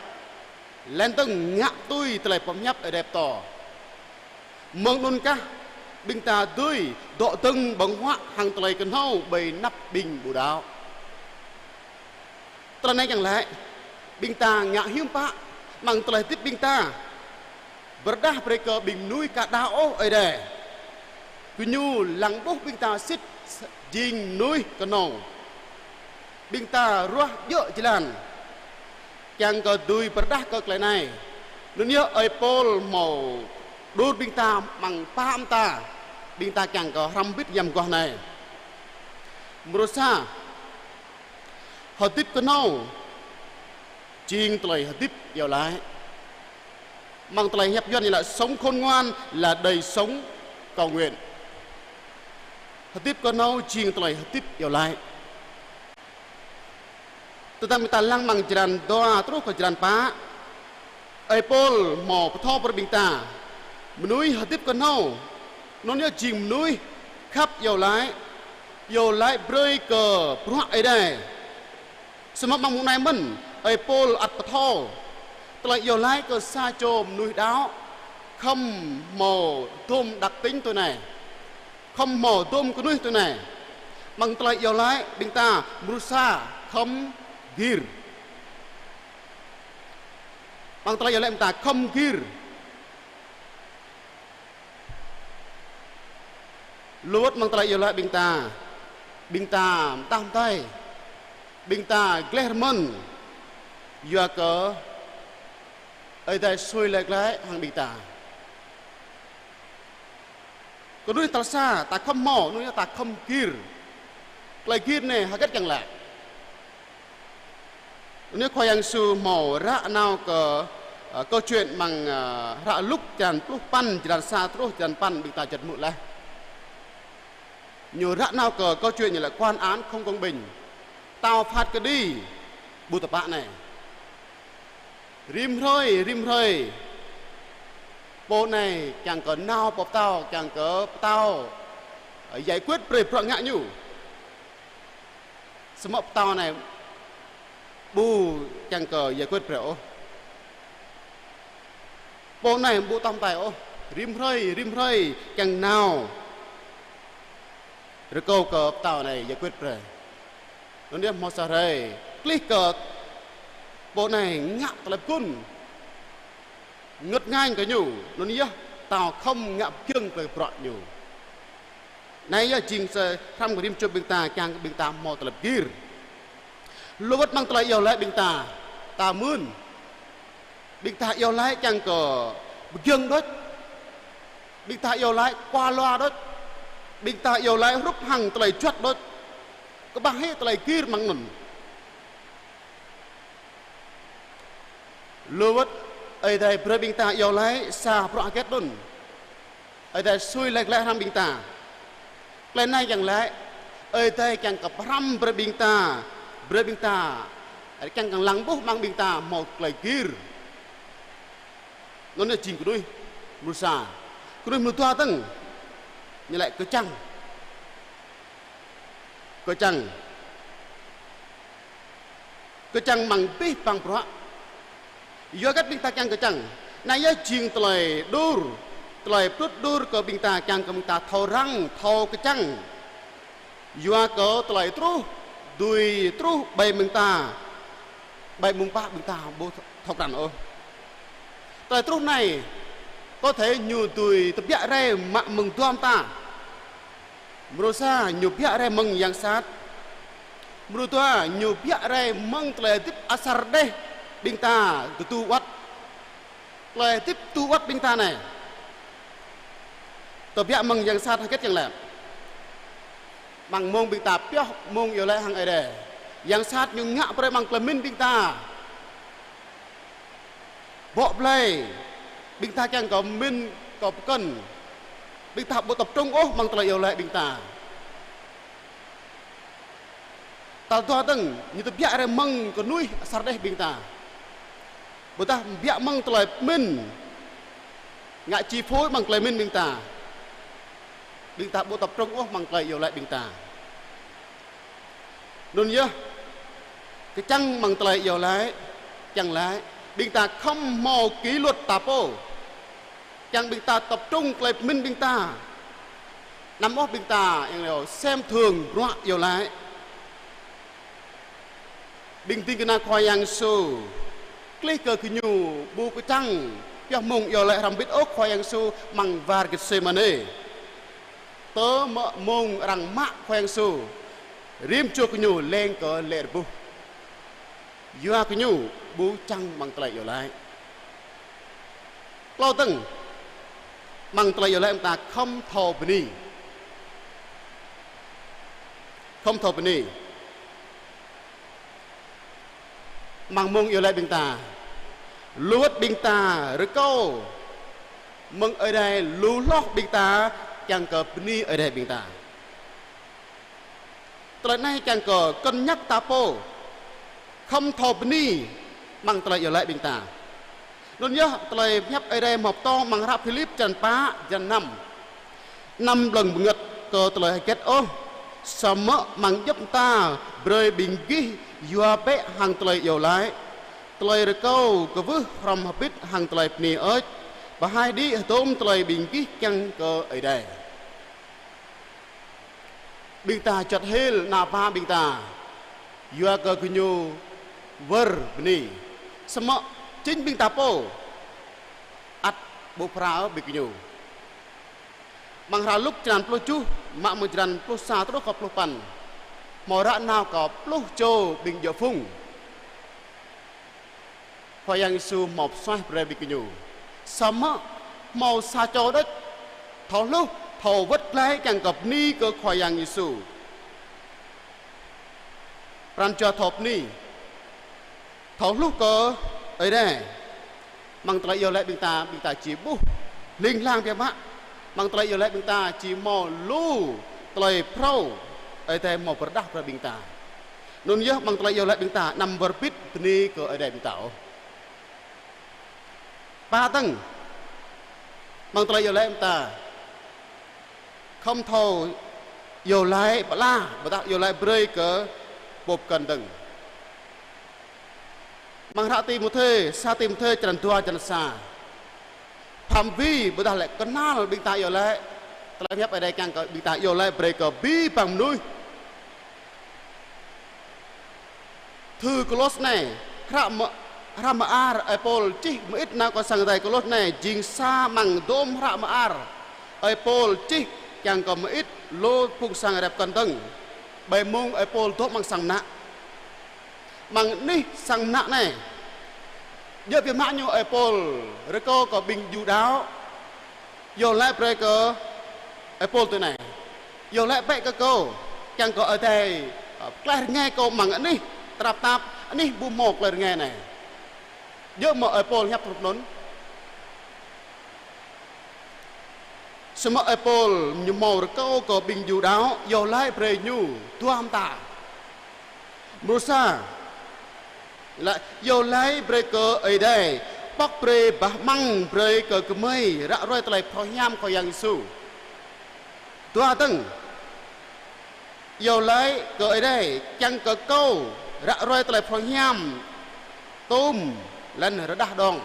Laih anŭn ngă tui tơlơi pơhiăp Ơi Adai pơtô. Mơ̆ng anŭn kah, ƀing ta dưi dŏ dơ̆ng ƀơ̆ng huă hăng tơlơi kơhnâo ƀơi anăp ƀing ƀu đaŏ. Tơlơi anai kiăng laĭ, ƀing ta ngă hiư̆m pă, amăng tơlơi hơdip ƀing ta. Pơrơđah brơi kơ ƀing mơnuih ka đaŏ ôh Ơi Adai. Gơñu lăng ƀuh ƀing ta sĭt jing mơnuih kơnong. Ƀing ta ruah djơ̆ jơlan. Kiăng kơ dưi pơrơđah kơ tơlơi anai. Anŭn yơh ơi Pôl hmâo đur ƀing ta amăng pă mơta. Ƀing ta kiăng kơ hrăm bit giăm mơguah anai. Mrô sa, hơdip kơnong jing tơlơi hơdip iâu laĭ. Amăng tơlơi hiăp Yuan ñu laĭ sống khôn ngoan là đời sống cầu nguyện. Hơdip kơnong jing tơlơi hơdip iâu laĭ. Tơdang ƀing ta lăng amăng črăn dua truh kơ črăn pă, ơi Pôl hmâo pơthâo brơi ƀing ta. Mơnuih hơdip kơnong, anŭn yơh jing mơnuih khăp iâu laĭ, iâu laĭ brơi kơ bruă Ơi Adai. Samơ̆ amăng mông anai mơ̆n, ơi Pôl ăt pơthâo. Tơlơi iâu laĭ kơ sa čô mơnuih đaŏ, khŏm hmâo dôm đặc tính tui anai. Khŏm hmâo dôm kơnuih tui anai. Amăng tơlơi iâu laĭ ƀing ta mrô sa khŏm gir. Amăng tơlơi iâu laĭ ƀing ta khŏm gir. Lu wơ̆t amăng tơlơi iâu laĭ ƀing ta. Ƀing ta mơtah mơtai. Ƀing ta gleh rơmơ̆n. Yua kơ Ơi Adai sui laĭ glaĭ hăng ƀing ta. Kơnuih tal sa, ta khŏm hmâo, anŭn yơh ta khŏm gir. Tơlơi gir anai hơget kiăng laĭ. Anŭn yơh Khua Yang Yêsu hmâo ră nao kơ, ơ, câu chuyện amăng, ơ, hră Luk črăn pluh păn, črăn sa truh črăn păn ƀing ta čơt hmư̆ laih. Ñu ră nao kơ câu chuyện ñu laĭ quan án không công bình. Pơtao phat kơđi ƀu tơpă anai. Rĭm hrơi, rĭm hrơi. Pô anai kiăng kơ nao pơ pơtao, kiăng kơ pơtao, ơ, giải quyết brơi bruă ngă ñu. Samơ̆ pơtao anai ƀu kiăng kơ giải quyết brơi ôh. Pô anai ƀu tơm tai ôh. Rĭm hrơi, rĭm hrơi kiăng nao rơkâo kơ pơtao anai giải quyết brơi. Anŭn yơh hmâo sa hrơi, klih kơ pô anai ngă tơlơi pơgun. Ngơ̆t ngañ kơ ñu, anŭn yơh pơtao khŏm ngă pơgiŏng tơlơi bruă ñu. Anai yơh jing sa hrăm kơ rĭm čô ƀing ta, kiăng kơ ƀing ta hmâo tơlơi gir. Lu wơ̆t amăng tơlơi iâu laĭ ƀing ta, ta mưn. Ƀing ta iâu laĭ kiăng kơ pơgiŏng đôč. Ƀing ta iâu laĭ kua lua đôč. Ƀing ta iâu laĭ hrup hăng tơlơi juăt đôč. Kơƀah hĭ tơlơi gir amăng anŭn. Lu wơ̆t Ơi Adai brơi ƀing ta iâu laĭ sa bruă hơget anŭn. Ơi Adai sui laĭ glaĭ hrăm ƀing ta. Tơlơi anai kiăng laĭ, Ơi Adai kiăng kơ pơhrăm brơi ƀing ta, brơi ƀing ta, kiăng kơ lăng ƀuh amăng ƀing ta hmâo tơlơi gir. Anŭn yơh jing kơnuih mrô sa. Kơnuih mrô dua dơ̆ng, ñu laĭ kơčăng. Kơčăng. Kơčăng amăng abih bang bruă. Yua hơget ƀing ta kiăng kơčăng? Anai yơh jing tơlơi đur, tơlơi pơtrŭt đur kơ ƀing ta kiăng kơ ƀing ta thâo răng, thâo kơčăng. Yua kơ tơlơi truh, dưi truh ƀơi mơ̆ng ta, ƀơi mông pă ƀing ta ƀu thâo krăn ôh. Tơlơi truh anai, có thể ñu dưi tơbiă rai mă mơ̆ng dua mơta. Mrô sa ñu tơbiă rai mơ̆ng yang sat. Mrô dua ñu tơbiă rai mơ̆ng tơlơi hơdip asar đeh ƀing ta tơdu wơ̆t. Tơlơi hơdip tơdu wơ̆t ƀing ta anai. Tơbiă mơ̆ng yang sat hơget kiăng laĭ. Amăng mông ƀing ta pioh mông iâu laĭ hăng Ơi Adai. Yang sat ñu ngă brơi amăng tơlơi pơmĭn ƀing ta. Bŏ blai, ƀing ta kiăng kơ pơmĭn kơ pơkŏn. Ƀing ta ƀu tập trung ôh amăng tơlơi iâu laĭ ƀing ta. Tal dua dơ̆ng, ñu tơbiă rai mơ̆ng kơnuih asar đeh ƀing ta. Ƀôdah tơbiă mơ̆ng tơlơi pơmĭn. Ngă chi phối amăng tơlơi pơmĭn ƀing ta. Ƀing ta ƀu tập trung ôh amăng tơlơi iâu laĭ ƀing ta. Anŭn yơh, kơčăng amăng tơlơi iâu laĭ, kiăng laĭ, ƀing ta khŏm hmâo kỷ luật ta pô. Kiăng ƀing ta tập trung tơlơi pơmĭn ƀing ta. Anăm ôh ƀing ta, yang leo, xem thường bruă iâu laĭ. Ƀing ding kơna Khua Yang Yêsu, klih kơ gơñu ƀu kơčăng Pioh mông iâu laĭ hrŏm hơbĭt ôh Khua Yang Yêsu amăng war Gêtsêmanê. Tơma mông arăng mă Khua Yang Yêsu, rĭm čô gơñu leng kơ lĕ rơbuh. Yua gơñu ƀu čang amăng tơlơi iâu laĭ. Klâo dơ̆ng, amăng tơlơi iâu laĭ ƀing ta khŏm thâo bơni. Khŏm thâo bơni. Amăng mông iâu laĭ ƀing ta, lu wơ̆t ƀing ta rơkâo mơ̆ng Ơi Adai lu hloh ƀing ta kiăng kơ bơni Ơi Adai ƀing ta. Tơlơi anai kiăng kơ kơnơ̆k ta pô khŏm thâo bơni amăng tơlơi iâu laĭ ƀing ta. Anŭn yơh tơlơi pơhiăp Ơi Adai hmâo pơtô amăng hră Philip črăn pă, črăn năm. Anăm lăng bơngơ̆t kơ tơlơi hơget ôh, samơ̆ amăng djŏp mơta brơi ƀing gih yua bĕ hăng tơlơi iâu laĭ, tơlơi rơkâo kwưh hrŏm hơbĭt hăng tơlơi bơni hơơč, pơhaih đĭ hơdôm tơlơi ƀing gih kiăng kơ Ơi Adai. Ƀing ta juăt hil ană bă ƀing ta, yua kơ gơñu wơr bơni. Samơ̆ jing ƀing ta pô ăt ƀu phrâo ƀing gơñu. Amăng hră Luk črăn pluh tơjuh, mă mơ̆ng črăn pluh sa truh kơ pluh păn. Hmâo ră nao kơ pluh čô ƀing djŏ phung. Khua Yang Yêsu hmâo pơsuaih brơi ƀing gơñu. Samơ̆ hmâo sa čô đôč thâo hluh, thâo wơ̆t glaĭ kiăng kơ bơni kơ Khua Yang Yêsu. Pran jua thâo bơni, thâo hluh kơ Ơi Adai. Amăng tơlơi iâu laĭ ƀing ta, ƀing ta či ƀuh hling hlang biă mă. Amăng tơlơi iâu laĭ ƀing ta či hmâo lu tơlơi phrâo Ơi Adai hmâo pơrơđah brơi ƀing ta. Anŭn yơh amăng tơlơi iâu laĭ ƀing ta anăm wơr bĭt bơni kơ Ơi Adai ƀing ta ôh. Pă dơ̆ng, amăng tơlơi iâu laĭ ƀing ta khŏm thâo iâu laĭ pơala, ƀôdah iâu laĭ brơi kơ pô pơkŏn dơ̆ng. Amăng hră Timôthê, sa Timôthê črăn dua črăn sa. Phạm vi ƀôdah lĕ kơnăl ƀing ta iâu laĭ, tơlơi pơhiăp Ơi Adai kiăng kơ ƀing ta iâu laĭ brơi kơ abih bang mơnuih. Thư Kôlôs anai, hră mơ-, hră mơar ơi Pôl čih mơit nao kơ sang Ơi Adai Kôlôs anai, jing sa amăng hơdôm hră mơar ơi Pôl čih kiăng kơ mơit lu phung sang Ơi Adai pơkŏn dơ̆ng. Ƀơi mông ơi Pôl dŏ amăng sang mơnă. Amăng anih sang mơnă anai, djơ̆ biă mă ñu ơi Pôl rơkâo kơ ƀing Yuđa iâu laĭ brơi kơ ơi Pôl tui anai: Iâu laĭ bĕ kơ kâo, kiăng kơ Ơi Adai, ơ, pơklaih rơngai kâo amăng anih tơnap tap, anih ƀu hmâo tơlơi rơngai anai. Djơ̆ mơ̆ ơi Pôl hiăp hrup anŭn? Samơ̆ ơi Pôl ñu hmâo rơkâo kơ ƀing Yuđa iâu laĭ brơi ñu dua mơta. Mrô sa, laĭ iâu laĭ brơi kơ Ơi Adai pŏk brơi bah amăng brơi kơ gơmơi ră ruai tơlơi phrâo hiam Khua Yang Yêsu. Dua dơ̆ng, iâu laĭ kơ Ơi Adai kiăng kơ kâo ră ruai tơlơi phrâo hiam tôm lŏn rơđah đŏng.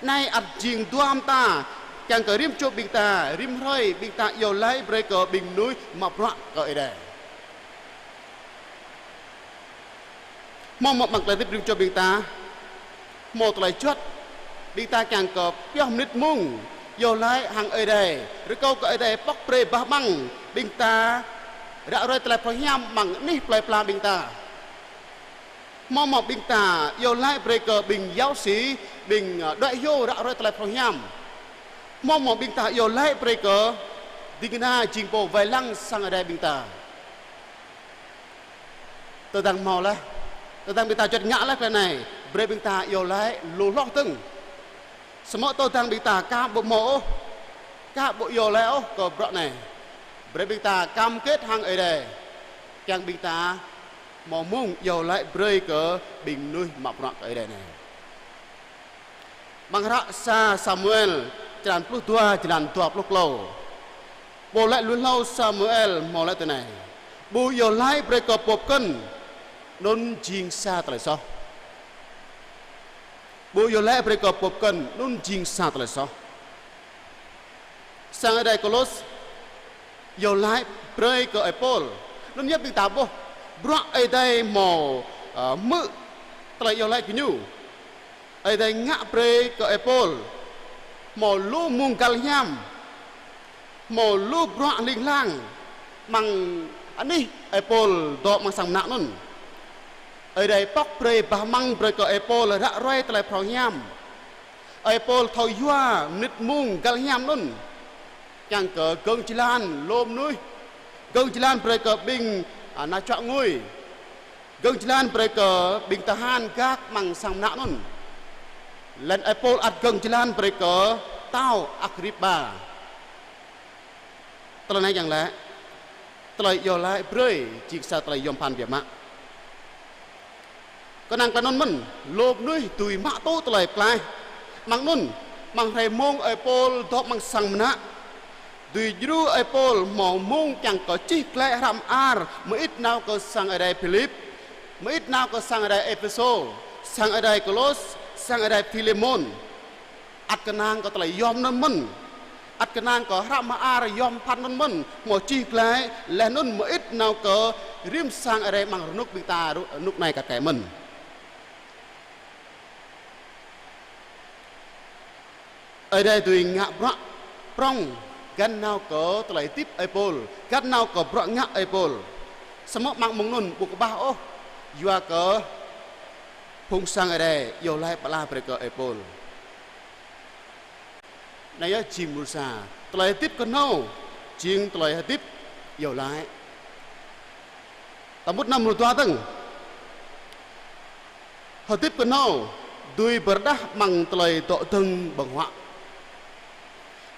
Anai ăt jing dua mơta kiăng kơ rĭm čô ƀing ta, rĭm hrơi ƀing ta iâu laĭ brơi kơ ƀing mơnuih mă bruă kơ Ơi Adai. Hmâo mơ̆ amăng tơlơi hơdip rĭm čô ƀing ta hmâo tơlơi juăt, ƀing ta kiăng kơ pioh mơnit mông iâu laĭ hăng Ơi Adai, rơkâo kơ Ơi Adai pŏk brơi bah amăng ƀing ta ră ruai tơlơi phrâo hiam amăng anih plơi pla ƀing ta? Hmâo mơ̆ ƀing ta iâu laĭ brơi kơ ƀing giáo sĩ, ƀing, ơ, đuaĭ hyu ră ruai tơlơi phrâo hiam? Hmâo mơ̆ ƀing ta iâu laĭ brơi kơ ding kơna jing pô wai lăng sang Ơi Adai ƀing ta? Tơdang hmâo laih, tơdang ƀing ta juăt ngă laih tơlơi anai, brơi ƀing ta iâu laĭ lu hloh dơ̆ng. Samơ̆ tơdang ƀing ta aka ƀu hmâo ôh, aka ƀu iâu laĭ ôh kơ bruă anai, brơi ƀing ta cam kết hăng Ơi Adai, kiăng ƀing ta hmâo mông iâu laĭ brơi kơ ƀing mơnuih mă bruă kơ Ơi Adai anai. Amăng hră sa Samuel, črăn pluh dua, črăn dua pluh klâo. Pô laĭ lui hlâo Samuel hmâo laĭ tui anai: Ƀu iâu laĭ brơi kơ pô pơkŏn, anŭn jing sa tơlơi soh. Ƀu iâu laĭ brơi kơ pô pơkŏn, anŭn jing sa tơlơi soh. Sang Ơi Adai Kôlôs iâu laĭ brơi kơ ơi Pôl. Anŭn yơh ƀing ta ƀuh bruă Ơi Adai hmâo, ơ, hmư̆ tơlơi iâu laĭ kơ ñu. Ơi Adai ngă brơi kơ ơi Pôl hmâo lu mông găl hiam, hmâo lu bruă hling hlang, amăng anih ơi Pôl dŏ amăng sang mơnă anŭn. Ơi Adai pŏk brơi, bah amăng brơi kơ ơi Pôl ră ruai tơlơi phrâo hiam. Ơi Pôl thâo yua mơnit mông găl hiam anŭn. Kiăng kơ gơ̆ng jơlan lu mơnuih, gơ̆ng jơlan brơi kơ ƀing, a, nao čuă ngui, gơ̆ng jơlan brơi kơ ƀing tơhan gak amăng sang mơnă anŭn. Laih anŭn ơi Pôl ăt gơ̆ng jơlan brơi kơ pơtao Agripa. Tơlơi anai kiăng laĭ, tơlơi iâu laĭ brơi jing sa tơlơi yom pơphan biă mă. Kơnang tơlơi anŭn mơ̆n, lu mơnuih dưi mă tŭ tơlơi pơklaih. Amăng anŭn, amăng hrơi mông ơi Pôl dŏ amăng sang mơnă, dưi djru ơi Pôl hmâo mông kiăng kơ čih glaĭ hră mơar, mơit nao kơ sang Ơi Adai Philip, mơit nao kơ sang Ơi Adai Êphêsô, sang Ơi Adai Kôlôs, sang Ơi Adai Philêmôn. Ăt kơnang kơ tơlơi yom anŭn mơ̆n. Ăt kơnang kơ hră mơar yom pơphan anŭn mơ̆n, hmâo čih glaĭ, laih anŭn mơit nao kơ rĭm sang Ơi Adai amăng rơnŭk ƀing ta, rơnŭk anai kar kaĭ mơ̆n. Ơi Adai dưi ngă bruă prŏng găn nao kơ tơlơi hơdip ơi Pôl, găn nao kơ bruă ngă ơi Pôl. Samơ̆ amăng mông anŭn ƀu kơƀah ôh, yua kơ phung sang Ơi Adai iâu laĭ pơala brơi kơ ơi Pôl. Anai yơh jing mrô sa, tơlơi hơdip kơhnâo, jing tơlơi hơdip iâu laĭ. Ta mŭt nao mrô dua dơ̆ng. Hơdip kơhnâo dưi pơrơđah amăng tơlơi dŏ dơ̆ng ƀơ̆ng huă.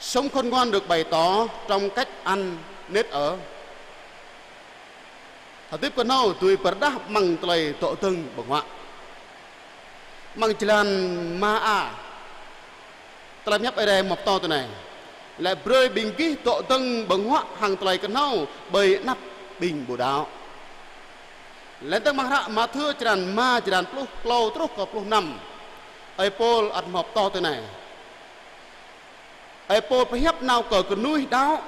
Sống khôn ngoan được bày tỏ trong cách ăn nết ở. Hơdip kơhnâo dưi pơrơđah amăng tơlơi dŏ dơ̆ng ƀơ̆ng huă. Amăng jơlan ma a, tơlơi pơhiăp Ơi Adai hmâo pơtô tui anai: Lĕ brơi ƀing gih dŏ dơ̆ng ƀơ̆ng huă hăng tơlơi kơhnâo ƀơi anăp ƀing ƀu đaŏ. Laih dơ̆ng amăng hră Mathiơ črăn ma, jơlan pluh klâo truh kơ pluh năm, ơi Pôl ăt hmâo pơtô tui anai. Ơi Pôl pơhiăp nao kơ kơnuih đaŏ.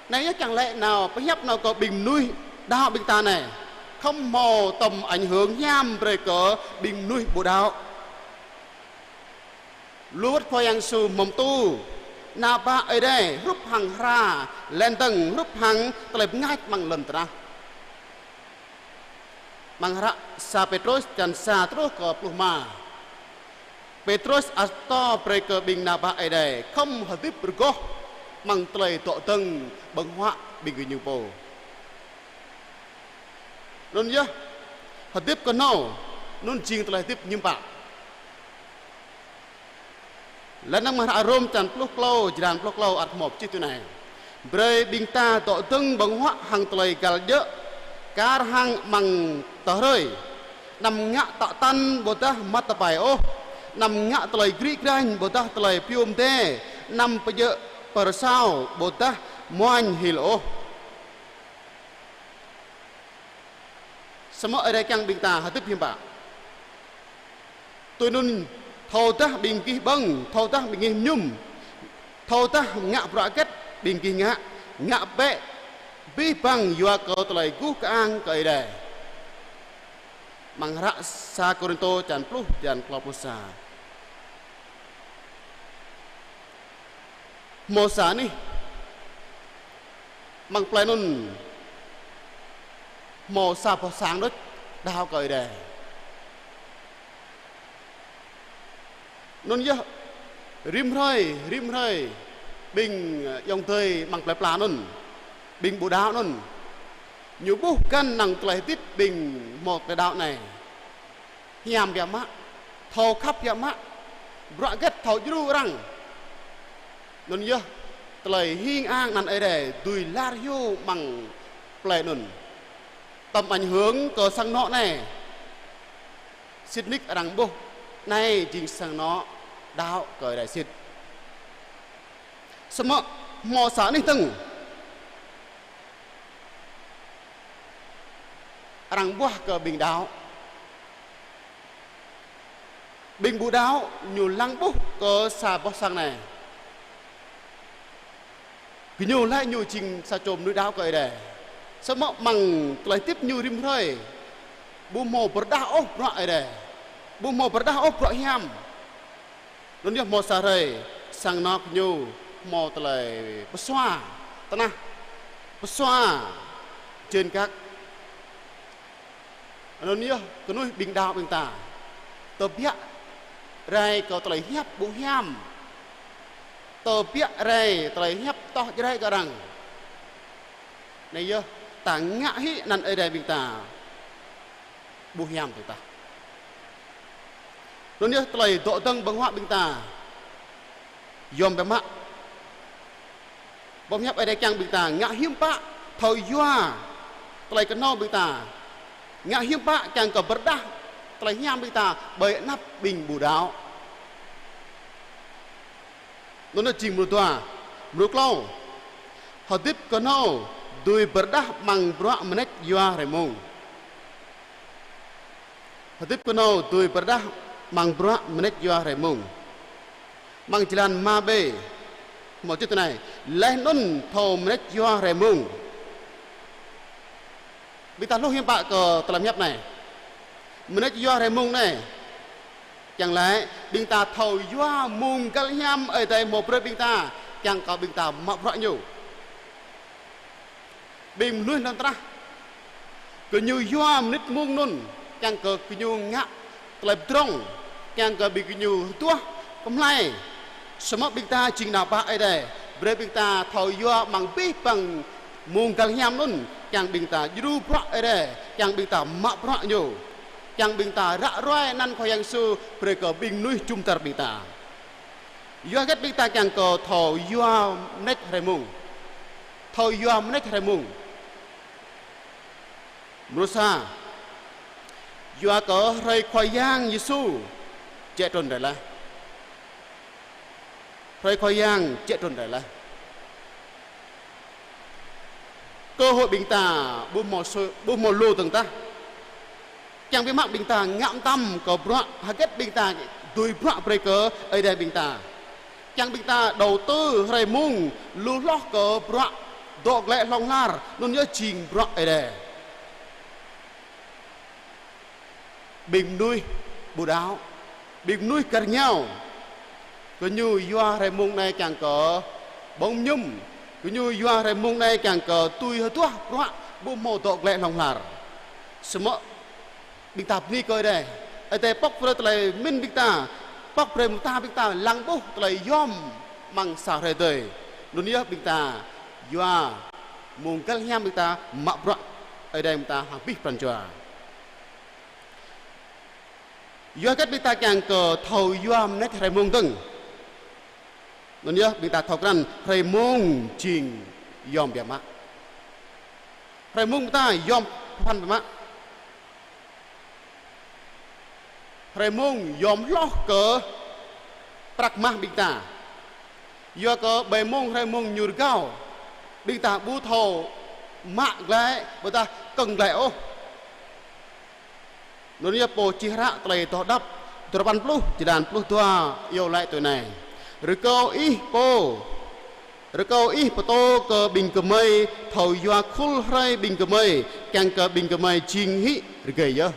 Anai yơh kiăng laĭ nao pơhiăp nao kơ ƀing mơnuih đaŏ ƀing ta anai. Khŏm hmâo tơm ảnh hưởng hiam brơi kơ ƀing mơnuih ƀu đaŏ. Lu wơ̆t Khua Yang Yêsu hmâo pơtô, nao pơ Ơi Adai hrup hăng hra, laih dơ̆ng hrup hăng tơlơi bơngač amăng lŏn tơnah. Amăng hră sa Pêtrôs črăn sa truh kơ pluh ma. Pêtrôs ăt pơtô brơi kơ ƀing nao pơ Ơi Adai khŏm hơdip rơgoh amăng tơlơi dŏ dơ̆ng ƀơ̆ng huă ƀing gơñu pô. Anŭn yơh, hơdip kơhnâo, anŭn jing tơlơi hơdip hiư̆m pă. Laih anŭn amăng hră Rôm črăn pluh klâo, jơlan pluh klâo ăt hmâo pơčih tui anai: Brơi ƀing ta dŏ dơ̆ng ƀơ̆ng huă hăng tơlơi găl djơ̆, kar hăng amăng tơ hrơi. Anăm ngă tă tăn ƀôdah măt tơpai ôh. Anăm ngă tơlơi grĭ grañ ƀôdah tơlơi pioh mdê. Anăm pơjơ̆ pơrơsao ƀôdah muañ hil ôh. Samơ̆ Ơi Adai kiăng ƀing ta hơdip hiư̆m pă. Tui anŭn, thâodah ƀing gih ƀơ̆ng, thâodah ƀing gih mơñum, thâodah ngă bruă hơget ƀing gih ngă, ngă bĕ abih bang yua kơ tơlơi guh kơang kơ Ơi Adai. Amăng hră sa Kôrintô črăn pluh, jơlan klâo pluh sa. Hmâo sa anih, amăng plei anŭn hmâo sa boh sang đôč đaŏ kơ Ơi Adai. Anŭn yơh, rĭm hrơi, rĭm hrơi, ƀing, ơ, ayŏng adơi amăng plei pla anŭn, ƀing ƀu đaŏ anŭn, ñu ƀuh găn năng tơlơi hơdip ƀing hmâo tơlơi đaŏ anai. Hiam biă mă, thâo khăp biă mă, bruă hơget thâo djru arăng. Anŭn yơh, tơlơi hing ang anăn Ơi Adai dưi lar hyu amăng plei anŭn. Tơm ảnh hưởng kơ sang anŏ anai. Sĭt nik arăng ƀuh anai jing sang anŏ đaŏ kơ Ơi Adai sĭt. Samơ̆ hmâo sa anih dơ̆ng arăng ƀuah kơ ƀing đaŏ. Ƀing ƀu đaŏ ñu lăng ƀuh kơ sa boh sang anai. Gơñu laĭ ñu jing sa čô mơnuih đaŏ kơ Ơi Adai. Samơ̆ amăng tơlơi hơdip ñu rĭm hrơi, ƀu hmâo pơrơđah ôh bruă Ơi Adai. Ƀu hmâo pơrơđah ôh bruă hiam. Anŭn yơh hmâo sa hrơi, sang anŏ gơñu hmâo tơlơi pơsua tơnah, pơsua jên gak. Anŭn yơh kơnuih ƀing đaŏ ƀing ta. Tơbiă rai kơ tơlơi hiăp ƀu hiam. Tơbiă rai tơlơi hiăp tŏh Jrai kơ arăng. Anai yơh ta ngă hĭ anăn Ơi Adai ƀing ta ƀu hiam tơdah. Anŭn yơh tơlơi dŏ dơ̆ng ƀơ̆ng huă ƀing ta yom biă mă. Boh hiăp Ơi Adai kiăng ƀing ta ngă hiư̆m pă thâo yua tơlơi kơnâo ƀing ta. Ngă hiư̆m pă kiăng kơ pơrơđah tơlơi hiam ƀing ta ƀơi anăp ƀing ƀu đaŏ. Anŭn yơh jing mrô dua, mrô klâo. Hơdip kơnâo dưi pơrơđah amăng bruă mơneč yua hrơi mông. Hơdip kơnâo dưi pơrơđah amăng bruă mơneč yua hrơi mông. Amăng jơlan ma bê, hmâo čih tui anai: Laih anŭn thâo mơneč yua hrơi mông. Ƀing ta hluh hiư̆m pă kơ tơlơi hiăp anai. Mơneč yua hrơi mông anai, kiăng laĭ ƀing ta thâo yua mông găl hiam Ơi Adai hmâo brơi ƀing ta, kiăng kơ ƀing ta mă bruă ñu. Ƀing mơnuih lŏn tơnah, gơñu yua mơnit mông anŭn, kiăng kơ gơñu ngă tơlơi pơdrŏng, kiăng kơ ƀing gơñu hơduah kơmlai. Samơ̆ ƀing ta jing ană bă Ơi Adai, brơi ƀing ta thâo yua amăng abih bang mông găl hiam anŭn, kiăng ƀing ta djru bruă Ơi Adai, kiăng ƀing ta mă bruă ñu, kiăng ƀing ta ră ruai anăn Khua Yang Yêsu brơi kơ ƀing mơnuih jum dar ƀing ta. Yua hơget ƀing ta kiăng kơ thâo yua mơneč hrơi mông. Thâo yua mơneč hrơi mông. Mrô sa, yua kơ hrơi Khua Yang Yêsu jĕ trŭn rai laih. Hrơi Khua Yang jĕ trŭn rai laih. Cơ hội ƀing ta ƀu hmâo sui, ƀu hmâo lu dơ̆ng tah. Kiăng biă mă ƀing ta ngă mơtam kơ bruă hơget ƀing ta dưi bruă brơi kơ Ơi Adai ƀing ta. Kiăng ƀing ta đầu tư hrơi mông lu hloh kơ bruă dŏ glaĭ hlŏng lar, anŭn yơh jing bruă Ơi Adai. Ƀing mơnuih ƀu đaŏ, ƀing mơnuih kar ngiao, gơñu yua hrơi mông anai kiăng kơ ƀơ̆ng mơñum, gơñu yua hrơi mông anai kiăng kơ tui hơduah bruă ƀu hmâo dŏ glaĭ hlŏng lar. Samơ̆ ƀing ta bơni kơ Ơi Adai. Ơi Adai pŏk brơi tơlơi mĭn ƀing ta, pŏk brơi mơta ƀing ta lăng ƀuh tơlơi yom amăng sa hrơi tơi. Anŭn yơh ƀing ta yua mông găl hiam ƀing ta mă bruă Ơi Adai ƀing ta hăng abih pran jua. Yua hơget ƀing ta kiăng kơ thâo yua mơneč hrơi mông dơ̆ng. Anŭn yơh ƀing ta thâo krăn hrơi mông jing yom biă mă. Hrơi mông ƀing ta yom pơphan biă mă. Hrơi mông yom hloh kơ prăk mah ƀing ta. Yua kơ ƀơi mông hrơi mông ñu rơgao, ƀing ta ƀu thâo mă glaĭ, ƀôdah kơ̆ng glaĭ ôh. Anŭn yơh pô čih hră tơlơi Adoh Đăp, duarơpăn pluh, jơlan pluh dua, iâu laĭ tui anai: Rơkâo ih pô, rơkâo ih pơtô kơ ƀing gơmơi thâo yua khul hrơi ƀing gơmơi, kiăng kơ ƀing gơmơi jing hĭ rơgơi yơh.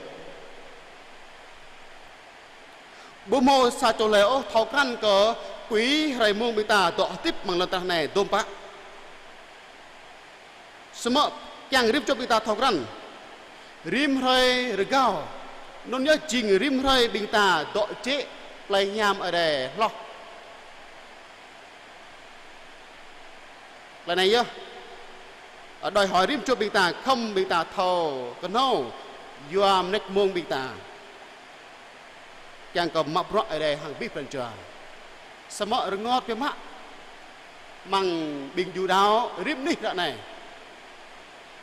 Ƀu hmâo sa čô hlơi ôh thâo krăn kơ quỹ hrơi mông ƀing ta dŏ hơdip amăng lŏn tơnah anai dôm pă. Samơ̆ kiăng rĭm čô ƀing ta thâo krăn, rĭm hrơi rơgao, anŭn yơh jing rĭm hrơi ƀing ta dŏ jĕ plei hiam Ơi Adai hloh. Tơlơi anai yơh, đòi hỏi rĭm čô ƀing ta, khŏm ƀing ta thâo kơnâo yua mơneč mông ƀing ta. Kiăng kơ mă bruă Ơi Adai hăng abih pran jua. Samơ̆ rơngot biă mă amăng ƀing Yuđa rĭm anih ră anai.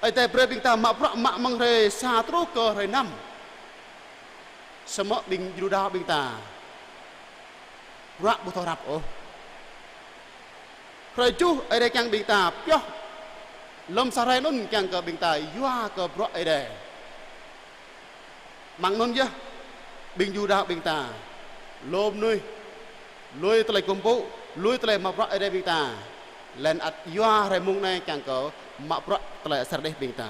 Ơi Adai brơi ƀing ta mă bruă mă mơ̆ng hrơi sa truh kơ hrơi năm. Samơ̆ ƀing Yuđa ƀing ta bruă ƀu thâo răp ôh. Hrơi tơjuh Ơi Adai kiăng ƀing ta pioh lơ̆m sa hrơi anŭn kiăng kơ ƀing ta yua kơ bruă Ơi Adai. Mơ̆ng anŭn yơh ƀing Yuđa ƀing ta, lu mơnuih, lui tơlơi kơkuh pơpŭ, lui tơlơi mă bruă Ơi Adai ƀing ta, laih anŭn ăt yua hrơi mông anai kiăng kơ mă bruă tơlơi asar đeh ƀing ta.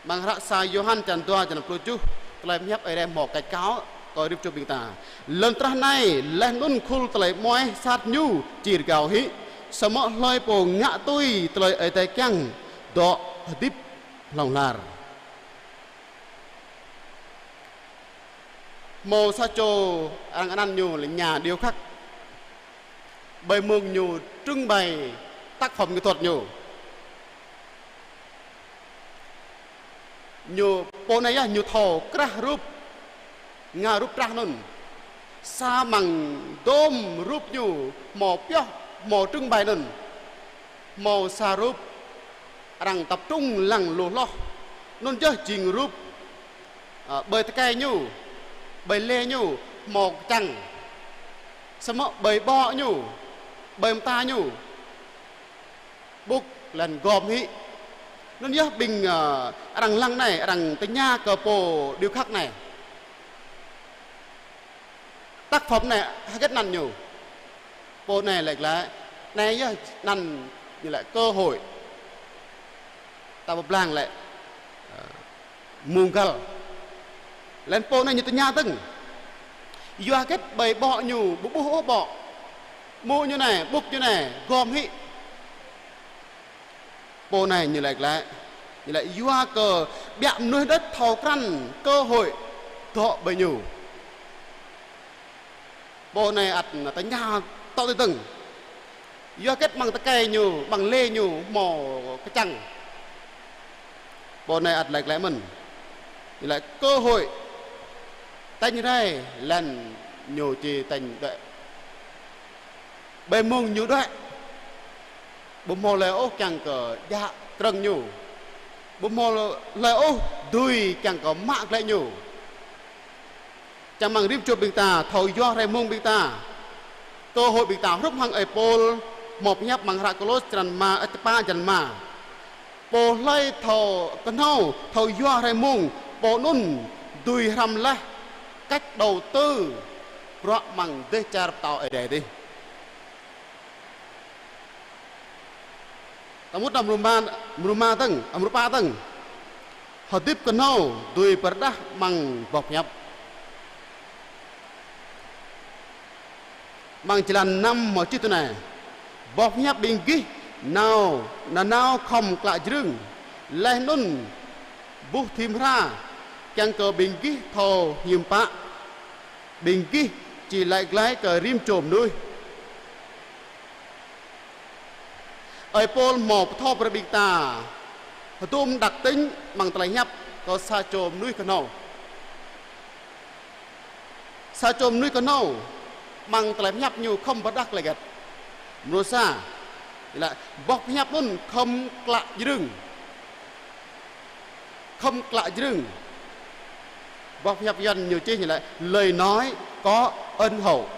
Amăng hră sa Yôhan črăn dua, črăn pluh tơjuh, tơlơi pơhiăp Ơi Adai hmâo kĕč kâo, kơ rĭm čô ƀing ta. Lŏn tơnah anai, laih anŭn khul tơlơi mơai sat ñu či rơgao hĭ. Samơ̆ hlơi pô ngă tui tơlơi Ơi Adai kiăng, dŏ hơdip hlŏng lar. Hmâo sa čô arăng anăn ñu lĕ nhà điêu khắc. Ƀơi mông ñu trưng bày tác phẩm nghệ thuật ñu. Ñu, pô anai yơh ñu thâo krah rup, ngă rup krah anŭn. Sa mơ̆ng dôm rup ñu hmâo pioh, hmâo trưng bày anŭn. Hmâo sa rup arăng tập trung lăng lu hloh. Anŭn yơh jing rup, ă, ƀơi tơkai ñu, ƀơi lê ñu, hmâo kơčăng. Samơ̆ ƀơi ƀô̆ ñu, ƀơi mơta ñu, ƀŭk laih anŭn gom hĭ. Anŭn yơh ƀing, ă, arăng lăng anai, arăng tơña kơ pô điêu khắc anai. Tác phẩm anai hơget anăn ñu? Pô anai laĭ glaĭ, anai yơh anăn ñu laĭ cơ hội. Ta pơblang laĭ, ă, mông găl. Laih anŭn pô anai ñu tơña dơ̆ng. Yua hơget ƀơi ƀô̆ ñu ƀu ƀuh ôh ƀô̆. Mŭ ñu anai, ƀŭk ñu anai, gom hĭ. Pô anai ñu laĭ glaĭ, ñu laĭ yua kơ ƀiă mơnuih đôč thâo krăn cơ hội dŏ ƀơi ñu. Pô anai ăt tơña tŏ tui dơ̆ng. Yua hơget amăng tơkai ñu, amăng lê ñu hmâo kơčăng. Pô anai ăt laĭ glaĭ mơ̆n. Ñu laĭ cơ hội tañ rai laih anŭn ñu či tañ đuaĭ. Ƀơi mông ñu đuaĭ, ƀu hmâo hlơi ôh kiăng kơ djă krơ̆ng ñu. Ƀu hmâo hlơi ôh dưi kiăng kơ mă glaĭ ñu. Čang mơ̆ng rĭm čô ƀing ta thâo yua rai mông ƀing ta. Cơ hội ƀing ta hrup hăng ơi Pôl hmâo pơhiăp amăng hră Kôlôs črăn rơma, ă, črăn pă, črăn rơma. Pô hlơi thâo kơhnâo, thâo yua rai mông, pô anŭn dưi hrăm laih cách đầu tư bruă amăng dêh čar pơtao Ơi Adai adih. Ta mŭt amăng mrô rơma, mrô rơma dơ̆ng, amăng mrô pă dơ̆ng. Hơdip kơhnâo dưi pơrơđah amăng boh pơhiăp. Amăng jơlan năm hmâo čih tui anai: Boh pơhiăp ƀing gih nao, nanao khŏm klă jrưng, laih anŭn buh thim hra, kiăng kơ ƀing gih thâo hiư̆m pă ƀing gih či laĭ glaĭ kơ rĭm čô mơnuih. Ơi Pôl hmâo pơthâo brơi ƀing ta hơdôm đặc tính amăng tơlơi pơhiăp kơ sa čô mơnuih kơhnâo. Sa čô mơnuih kơhnâo amăng tơlơi pơhiăp ñu khŏm pơrơđah tơlơi hơget? Mrô sa, laĭ boh pơhiăp anŭn khŏm klă jrưng. Khŏm klă jrưng. Boh pơhiăp Yuan ñu čih ñu laĭ lời nói có ân hậu.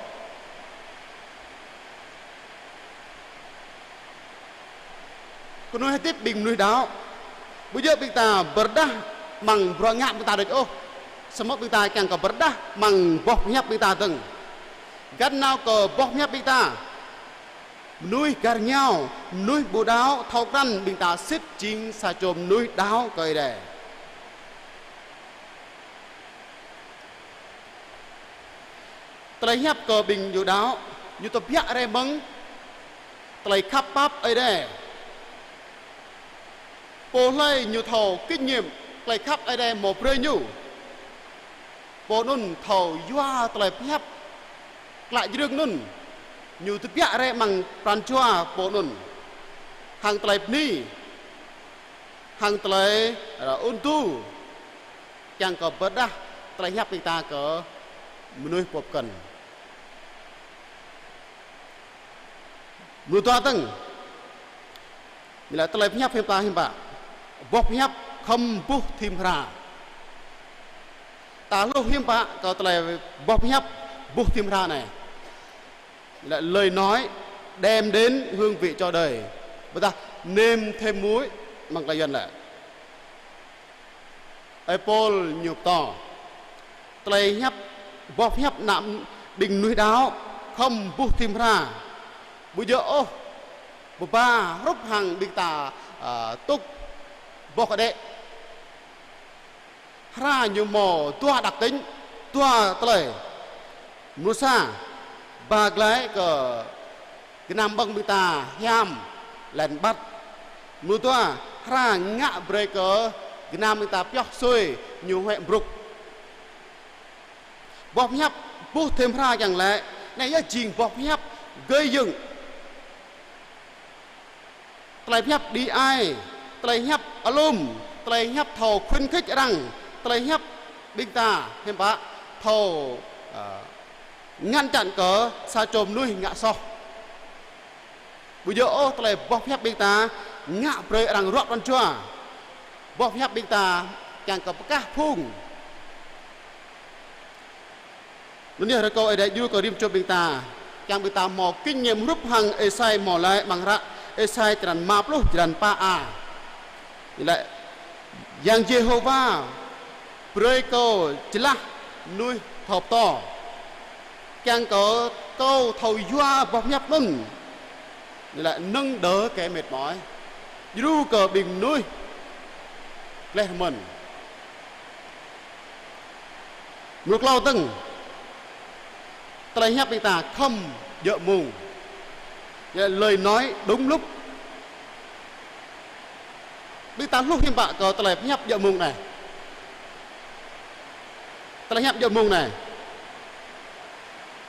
Kơnuih hơdip ƀing mơnuih đaŏ, ƀu djơ̆ ƀing ta pơrơđah amăng bruă ngă ƀing ta đôč ôh. Samơ̆ ƀing ta kiăng kơ pơrơđah amăng boh pơhiăp ƀing ta dơ̆ng. Găn nao kơ boh pơhiăp ƀing ta. Mơnuih găr rơngiao, mơnuih ƀu đaŏ, thâo krăn ƀing ta sĭt jing sa čô mơnuih đaŏ kơ Ơi Adai. Tơlơi pơhiăp kơ ƀing ñu đaŏ, ñu tơbiă rai mơ̆ng tơlơi khăp pap Ơi Adai. Pô hlơi ñu thâo kinh nghiệm tơlơi khăp Ơi Adai hmâo brơi ñu, pô anŭn thâo yua tơlơi pơhiăp klă jrưng anŭn, ñu tơbiă rai amăng pran jua pô anŭn, hăng tơlơi bơni, hăng tơlơi, ơ, ung tu, kiăng kơ pơrơđah tơlơi pơhiăp ƀing ta kơ mơnuih pô pơkŏn. Mơnuih dua dơ̆ng, ñu laĭ tơlơi pơhiăp hiư̆m pă, hiư̆m pă. Boh pơhiăp khŏm buh thim hra. Ta hluh hiư̆m pă kơ tơlơi boh pơhiăp buh thim hra anai? Ñu laĭ lời nói đem đến hương vị cho đời. Ƀôdah nêm thêm muối, amăng tơlơi Yuan laĭ. Ơi Pôl ñu pơtô, tơlơi pơhiăp, boh pơhiăp ană ƀing mơnuih đaŏ khŏm buh thim hra. Ƀu djơ̆ ôh pơba hrup hăng ƀing ta, ă, tŭk boh kơđĕ. Hra ñu hmâo dua đặc tính. Dua tơlơi. Mrô sa, ba glaĭ kơ gơnam ƀơ̆ng ƀing ta hiam lĕn ƀăt. Mrô dua, hra ngă brơi kơ gơnam ƀing ta pioh sui ñu huĕ mbrŭk. Boh pơhiăp ƀuh thêm hra kiăng laĭ, anai yơh jing boh pơhiăp gơi yưng. Tơlơi pơhiăp đĭ ai, tơlơi pơhiăp alum, tơlơi pơhiăp thâo khuyến khích arăng, tơlơi pơhiăp ƀing ta hiam pă thâo, ơ, ngăn chặn kơ sa čô mơnuih ngă soh. Ƀu djơ̆ ôh tơlơi boh pơhiăp ƀing ta ngă brơi arăng ruă pran jua. Boh pơhiăp ƀing ta kiăng kơ pơkah phung. Anŭn yơh rơkâo Ơi Adai djru kơ rĭm čô ƀing ta, kiăng ƀing ta hmâo kinh nghiệm hrup hăng Êsai hmâo laĭ amăng hră Êsai črăn rơma pluh, črăn pă a. Ñu laĭ: Yang Yêhôwa brơi kâo jơlah mơnuih thâo pơtô, kiăng kơ kâo thâo yua boh pơhiăp anŭn. Ñu laĭ: Nâng đỡ kẻ mệt mỏi, djru kơ ƀing mơnuih gleh rơmơ̆n. Mrô klâo dơ̆ng, tơlơi pơhiăp ƀing ta khŏm djơ̆ mông. Yơh, lời nói đúng lúc. Ƀing ta hluh hiam pă kơ tơlơi pơhiăp djơ̆ mông anai. Tơlơi pơhiăp djơ̆ mông anai.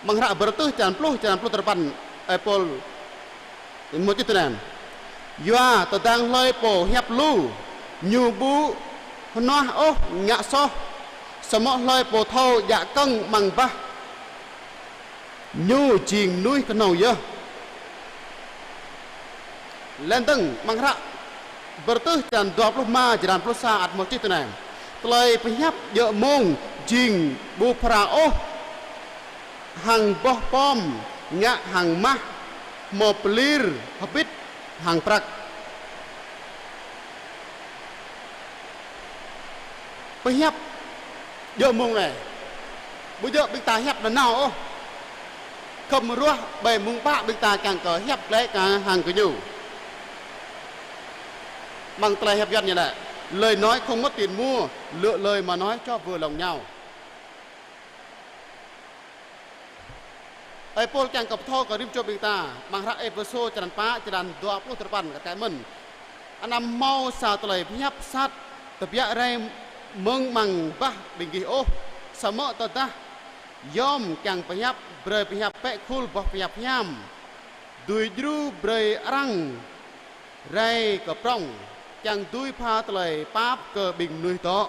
Amăng hră Bơrơtuh črăn pluh, črăn pluh duapăn, ơi Pôl hmâo čih tui anai: Yua tơdang hlơi pô pơhiăp lu, ñu ƀu hơnuah ôh ngă soh, samơ̆ hlơi pô thâo djă kơ̆ng amăng bah, ñu jing mơnuih kơhnâo yơh. Laih dơ̆ng amăng hră Bơrơtuh črăn dua pluh rơma, črăn pluh sa ăt hmâo čih tui anai: Tơlơi pơhiăp djơ̆ mông jing ƀu phara ôh hăng boh pom ngă hăng mah, hmâo pơlir hơbĭt hăng prăk. Pơhiăp djơ̆ mông anai, ƀu djơ̆ ƀing ta hiăp nanao ôh. Khŏm ruah ƀơi mông pă ƀing ta kiăng kơ hiăp glaĭ kơ hăng gơñu. Amăng tơlơi hiăp Yuan ñu laĭ: Lời nói không mất tiền mua, lựa lời mà nói cho vừa lòng nhau. Ơi Pôl kiăng kơ pơthâo kơ rĭm čô ƀing ta, amăng hră Êphêsô črăn pă, črăn dua pluh duapăn kơ tơkai mơ̆n: Anăm hmâo sa tơlơi pơhiăp sat tơbiă rai mơ̆ng amăng bah ƀing gih ôh, samơ̆ tơdah yom kiăng pơhiăp, brơi pơhiăp pĕ khul boh pơhiăp hiam, dưi djru brơi arăng rai kơ prŏng, kiăng dưi pha tơlơi pap kơ ƀing mơnuih dŏ.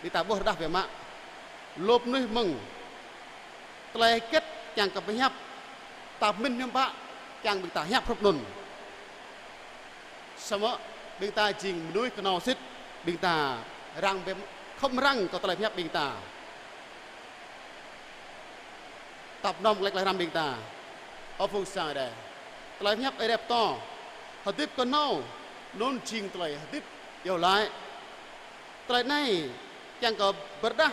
Ƀing ta ƀuh rơđah biă mă. Lŏm mơnuih mơ̆ng tơlơi hơget kiăng kơ pơhiăp, ta pơmĭn hiam pă kiăng ƀing ta hiăp hrup anŭn. Samơ̆ ƀing ta jing mơnuih kơhnâo sĭt, ƀing ta răng biă mă, khŏm răng kơ tơlơi pơhiăp ƀing ta. Ta pơnŏm glaĭ tơlơi hrăm ƀing ta. Ơ phung sang Ơi Adai, tơlơi pơhiăp Ơi Adai pơtô, hơdip kơhnâo, anŭn jing tơlơi hơdip iâu laĭ. Tơlơi anai kiăng kơ pơrơđah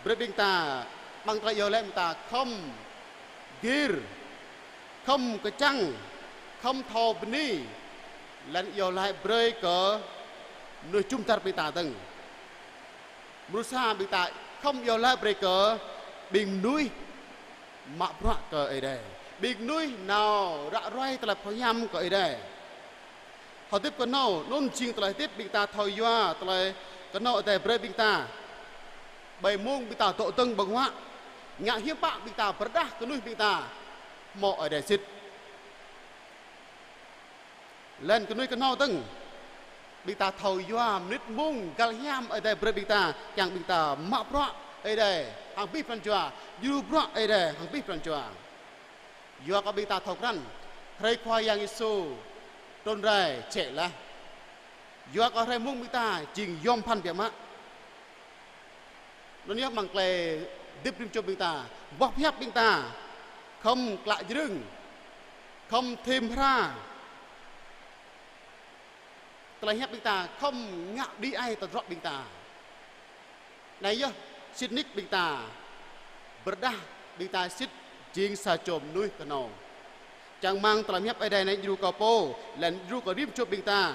brơi ƀing ta, amăng tơlơi iâu laĭ ƀing ta khŏm gir, khŏm kơčăng, khŏm thâo bơni, laih anŭn iâu laĭ brơi kơ mơnuih jum dar ƀing ta dơ̆ng. Mrô sa, ƀing ta khŏm iâu laĭ brơi kơ ƀing mơnuih mă bruă kơ Ơi Adai, ƀing mơnuih nao ră ruai tơlơi pơhiam kơ Ơi Adai. Hơdip kơhnâo, anŭn jing tơlơi hơdip ƀing ta thâo yua tơlơi kơhnâo Ơi Adai brơi ƀing ta. Ƀơi mông ƀing ta dŏ dơ̆ng ƀơ̆ng huă, ngă hiư̆m pă ƀing ta pơrơđah kơ mơnuih ƀing ta hmâo Ơi Adai sĭt. Laih anŭn kơnuih kơhnâo dơ̆ng, ƀing ta thâo yua mơnit mông găl hiam Ơi Adai brơi ƀing ta, kiăng ƀing ta mă bruă Ơi Adai hăng abih pran jua, djru bruă Ơi Adai hăng abih pran jua. Yua kơ ƀing ta thâo krăn, hrơi Khua Yang Yêsu trŭn rai jĕ laih. Yua kơ hrơi mông ƀing ta jing yom pơphan biă mă. Anŭn yơh amăng tơlơi hơdip rĭm čô ƀing ta, boh pơhiăp ƀing ta khŏm klă jrưng, khŏm thim hra. Tơlơi hiăp ƀing ta khŏm ngă đĭ ai tơdruă ƀing ta. Anai yơh sĭt nik ƀing ta pơrơđah ƀing ta sĭt jing sa čô mơnuih kơhnâo. Čang rơmang tơlơi hiăp Ơi Adai anai djru kơ pô, laih anŭn djru kơ rĭm čô ƀing ta.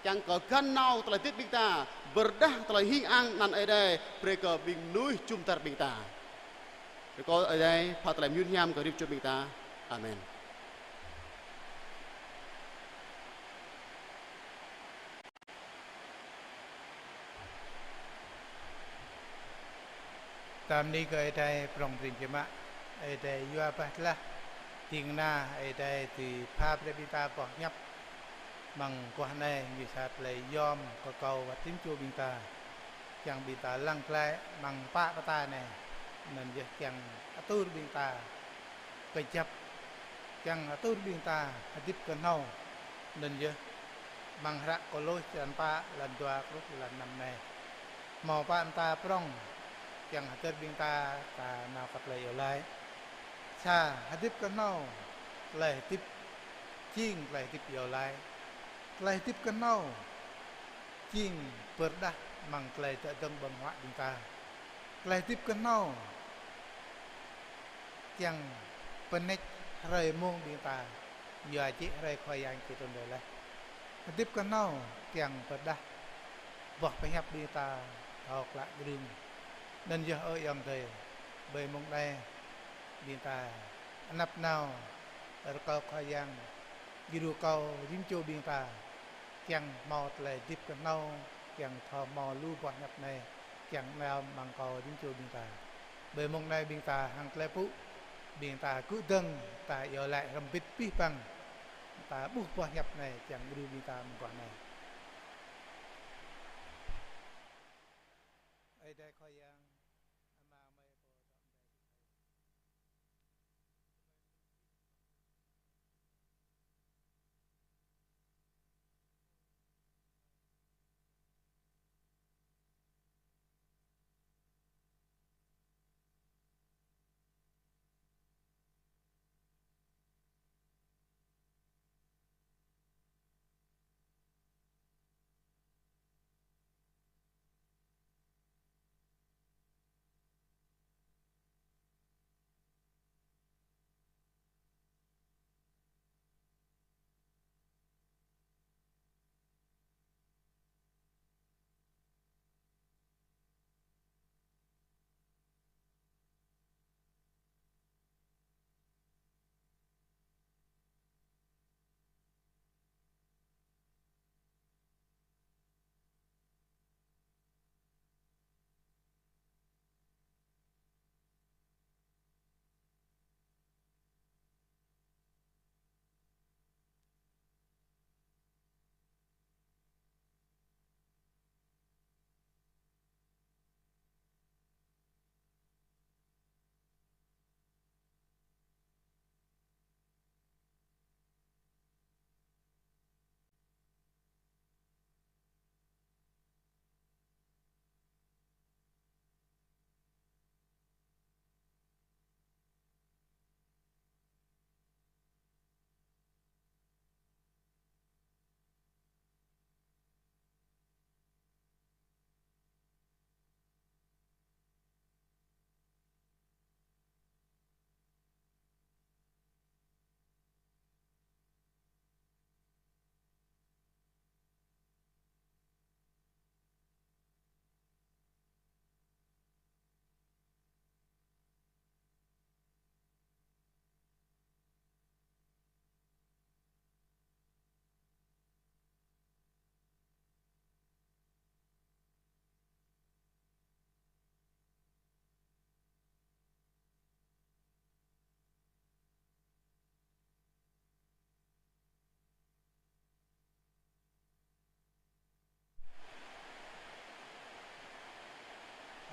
Kiăng kơ găn nao tơlơi hơdip ƀing ta Pơrơđah tơlơi hing ang anăn Ơi Adai brơi kơ ƀing mơnuih jum dar ƀing ta. Rơkâo Ơi Adai pha tơlơi mơyun hiam kơ rĭm čô ƀing ta. Amen. Ta bơni kơ Ơi Adai prŏng prin biă mă. Ơi Adai yua bah tơlah ding kơna Ơi Adai dưi pha brơi ƀing ta boh hiăp amăng guah anai, ñu sa tơlơi yom kơ kâo wơ̆t rĭm čô ƀing ta. Kiăng ƀing ta lăng glaĭ amăng pă mơta anai, anŭn yơh kiăng atur ƀing ta kơjăp, kiăng atur ƀing ta hơdip kơhnâo. Anŭn yơh amăng hră Kôlôs črăn pă, lan dua truh lan năm anai. Hmâo pă mơta prŏng kiăng hơdơr ƀing ta, ta nao kơ tơlơi iâu laĭ. Sa, hơdip kơhnâo, tơlơi hơdip jing tơlơi hơdip iâu laĭ. Tơlơi hơdip kơhnâo jing pơrơđah amăng tơlơi dơ̆ng ƀơ̆ng huă ƀing ta. Tơlơi hơdip kơhnâo kiăng pơneč hrơi mông ƀing ta, yua jĕ hrơi Khua Yang či trŭn rai laih. Hơdip kơhnâo kiăng pơrơđah boh pơhiăp ƀing ta thâo klă grưng. Anŭn yơh ơ ayŏng adơi, ƀơi mông anai ƀing ta anăp nao rơkâo Khua Yang djru kâo rĭm čô ƀing ta kiăng hmâo tơlơi hơdip kơhnâo, kiăng thâo hmâo lu boh hiăp anai, kiăng nao amăng kâo rĭm čô ƀing ta. Ƀơi mông anai ƀing ta hăng tơlơi pŭ, ƀing ta gŭ dơ̆ng, ta iâu laĭ hrŏm hơbĭt abih bang, ta ƀuh boh hiăp anai kiăng djru ƀing ta mơguah anai. Ơi Adai Khua Yang, Ama mơi pô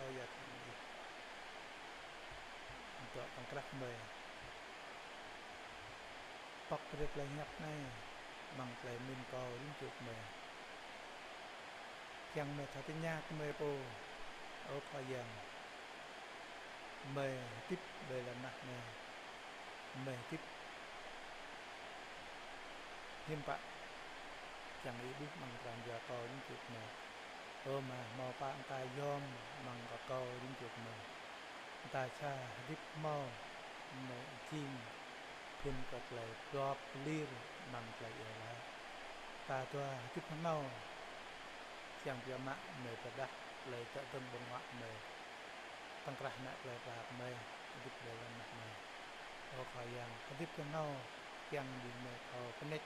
Ơ Yang, dŏ amăng krah mơi. Pŏk brơi tơlơi hiăp anai amăng tơlơi mĭn kâo rĭm čô mơi. Kiăng mơi thâo tơña kơ mơi pô, ơ Khua Yang. Mơi hơdip ƀơi lŏn tơnah anai. Mơi hơdip hiư̆m pă kiăng ih ƀuh amăng pran jua kâo rĭm čô mơi. Ơ Ama, hmâo pă mơta yom amăng kơ kâo rĭm čô mơi. Mơta sa hơdip hmâo, mơi jing phŭn kơ tơlơi dŏp lir amăng tơlơi iâu laĭ. Ta dua hơdip hơnâo, kiăng biă mă gơmơi pơrơđah tơlơi dŏ dơ̆ng ƀơ̆ng huă gơmơi. Tơ̆ng krah mă tơlơi pla gơmơi, hơdip tơlơi lŏn tơnah gơmơi. Ơ Khua Yang, hơdip kơnơ̆ng kiăng ƀing gơmơi thâo kơnĕč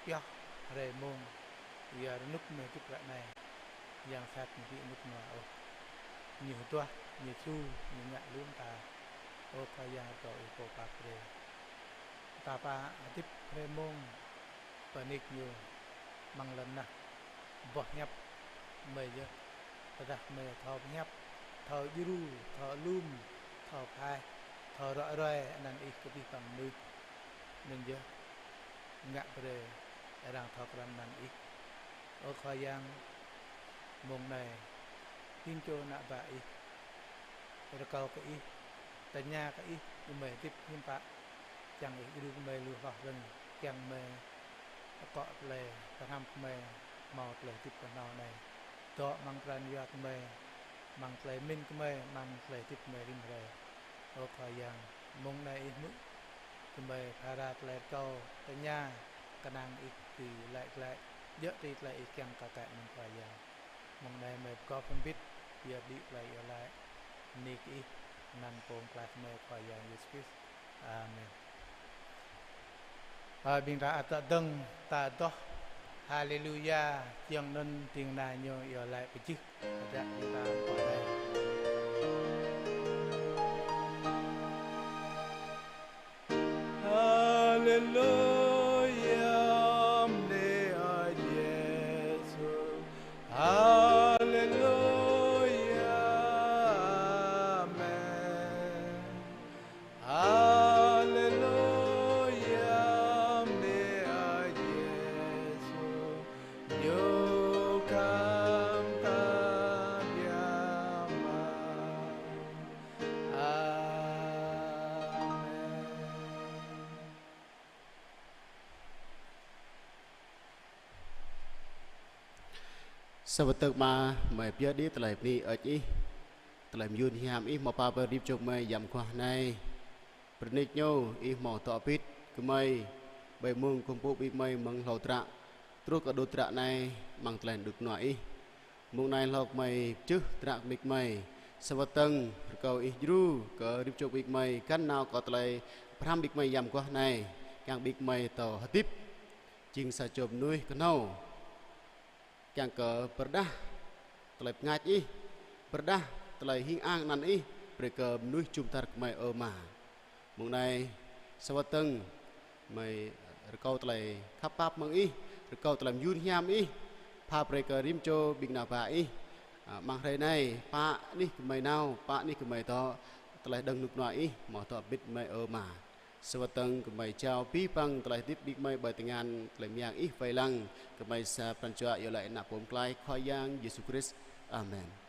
pioh hrơi mông, yua rơnŭk gơmơi hơdip ră anai, yang sat ñu ƀu rơnŭk nua ôh. Ñu hơduah, ñu ču, ñu ngă lŏm ta. Ơ Khua Yang, rơkâo Ih pô pap brơi. Ta pă hơdip hrơi mông, pơnik ñu amăng lŏn tơnah boh hiăp gơmơi yơh. Tơdah gơmơi thâo pơhiăp, thâo djru, thâo lŏm, thâo phaih, thâo ră ruai anăn Ih kơ abih bang mơnuih. Anŭn yơh, ngă brơi arăng thâo krăn anăn Ih. Ơ Khua Yang, mông anai, rĭm čô ană bă Ih, rơkâo kơ Ih, tơña kơ Ih, gơmơi hơdip hiư̆m pă, kiăng Ih djru gơmơi lu hloh dơ̆ng, kiăng gơmơi akŏ tơlơi pơhrăm gơmơi hmâo tơlơi hơdip kơnơ̆ng anai. Dŏ amăng pran jua gơmơi, amăng tơlơi pơmĭn gơmơi, amăng tơlơi hơdip gơmơi rĭm hrơi. Ơ Khua Yang, mông anai Ih hmư̆ gơmơi phara tơlơi rơkâo, tơña, kơnang Ih tui laĭ glaĭ, djơ̆ tui tơlơi Ih kiăng kơ kăi mơ̆n Khua Yang. Mông anai gơmơi pơgop hơbĭt, yua ƀing tơlơi iâu laĭ anai kơ Ih, anăn Pô Pơklaih gơmơi Khua Yang Yêsu Krist. Amen. Ơ, ƀing ta ăt dŏ dơ̆ng, ta adoh Haleluya, giŏng anŭn ding kơna ñu iâu laĭ pơjưh. Hơdră ƀing ta pơklaih. Haleluya, mơnê ơi Yêsu. Haleluya, amen. Haleluya, mơnê ơi Yêsu, ñu khŏm ta biă mă. Amen. Sa wơ̆t dơ̆ng Ama, gơmơi pơyơr đĭ tơlơi bơni hơơč Ih, tơlơi mơyun hiam Ih hmâo pap brơi rĭm čô gơmơi yăm guah anai. Pơrơnik ñu Ih hmâo dŏ hơbĭt gơmơi, ƀơi mông gum pŭ ƀing gơmơi mơ̆ng hlâo dră truh kơ đŭt dră anai, amăng tơlơi rơnŭk rơnua Ih. Mông anai hlâo gơmơi pơjưh dră kơmĭk gơmơi, sa wơ̆t dơ̆ng rơkâo Ih djru kơ rĭm čô ƀing gơmơi, găn nao kơ tơlơi pơhrăm ƀing gơmơi yăm guah anai, kiăng ƀing gơmơi thâo hơdip jing sa čô mơnuih kơnâo, kiăng kơ pơrơđah tơlơi pơngač Ih, pơrơđah tơlơi hing ang anăn Ih brơi kơ mơnuih jum dar gơmơi, ơ Ama. Mông anai sa wơ̆t dơ̆ng gơmơi rơkâo tơlơi khăp pap mơ̆ng Ih, rơkâo tơlơi mơyun hiam Ih pap brơi kơ rĭm čô ƀing ană bă Ih. A, amăng hrơi anai, pă anih gơmơi nao, pă anih gơmơi dŏ, tơlơi hơđong rơnŭk rơnua Ih hmâo dŏ hơbĭt gơmơi, ơ Ama. Sa wơ̆t dơ̆ng gơmơi jao abih bang tơlơi hơdip ƀing gơmơi ƀơi tơngan tơlơi mơyang Ih wai lăng, gơmơi sa pran jua iâu laĭ anăn Pô Pơklaih Khua Yang Yêsu Krist. Amen.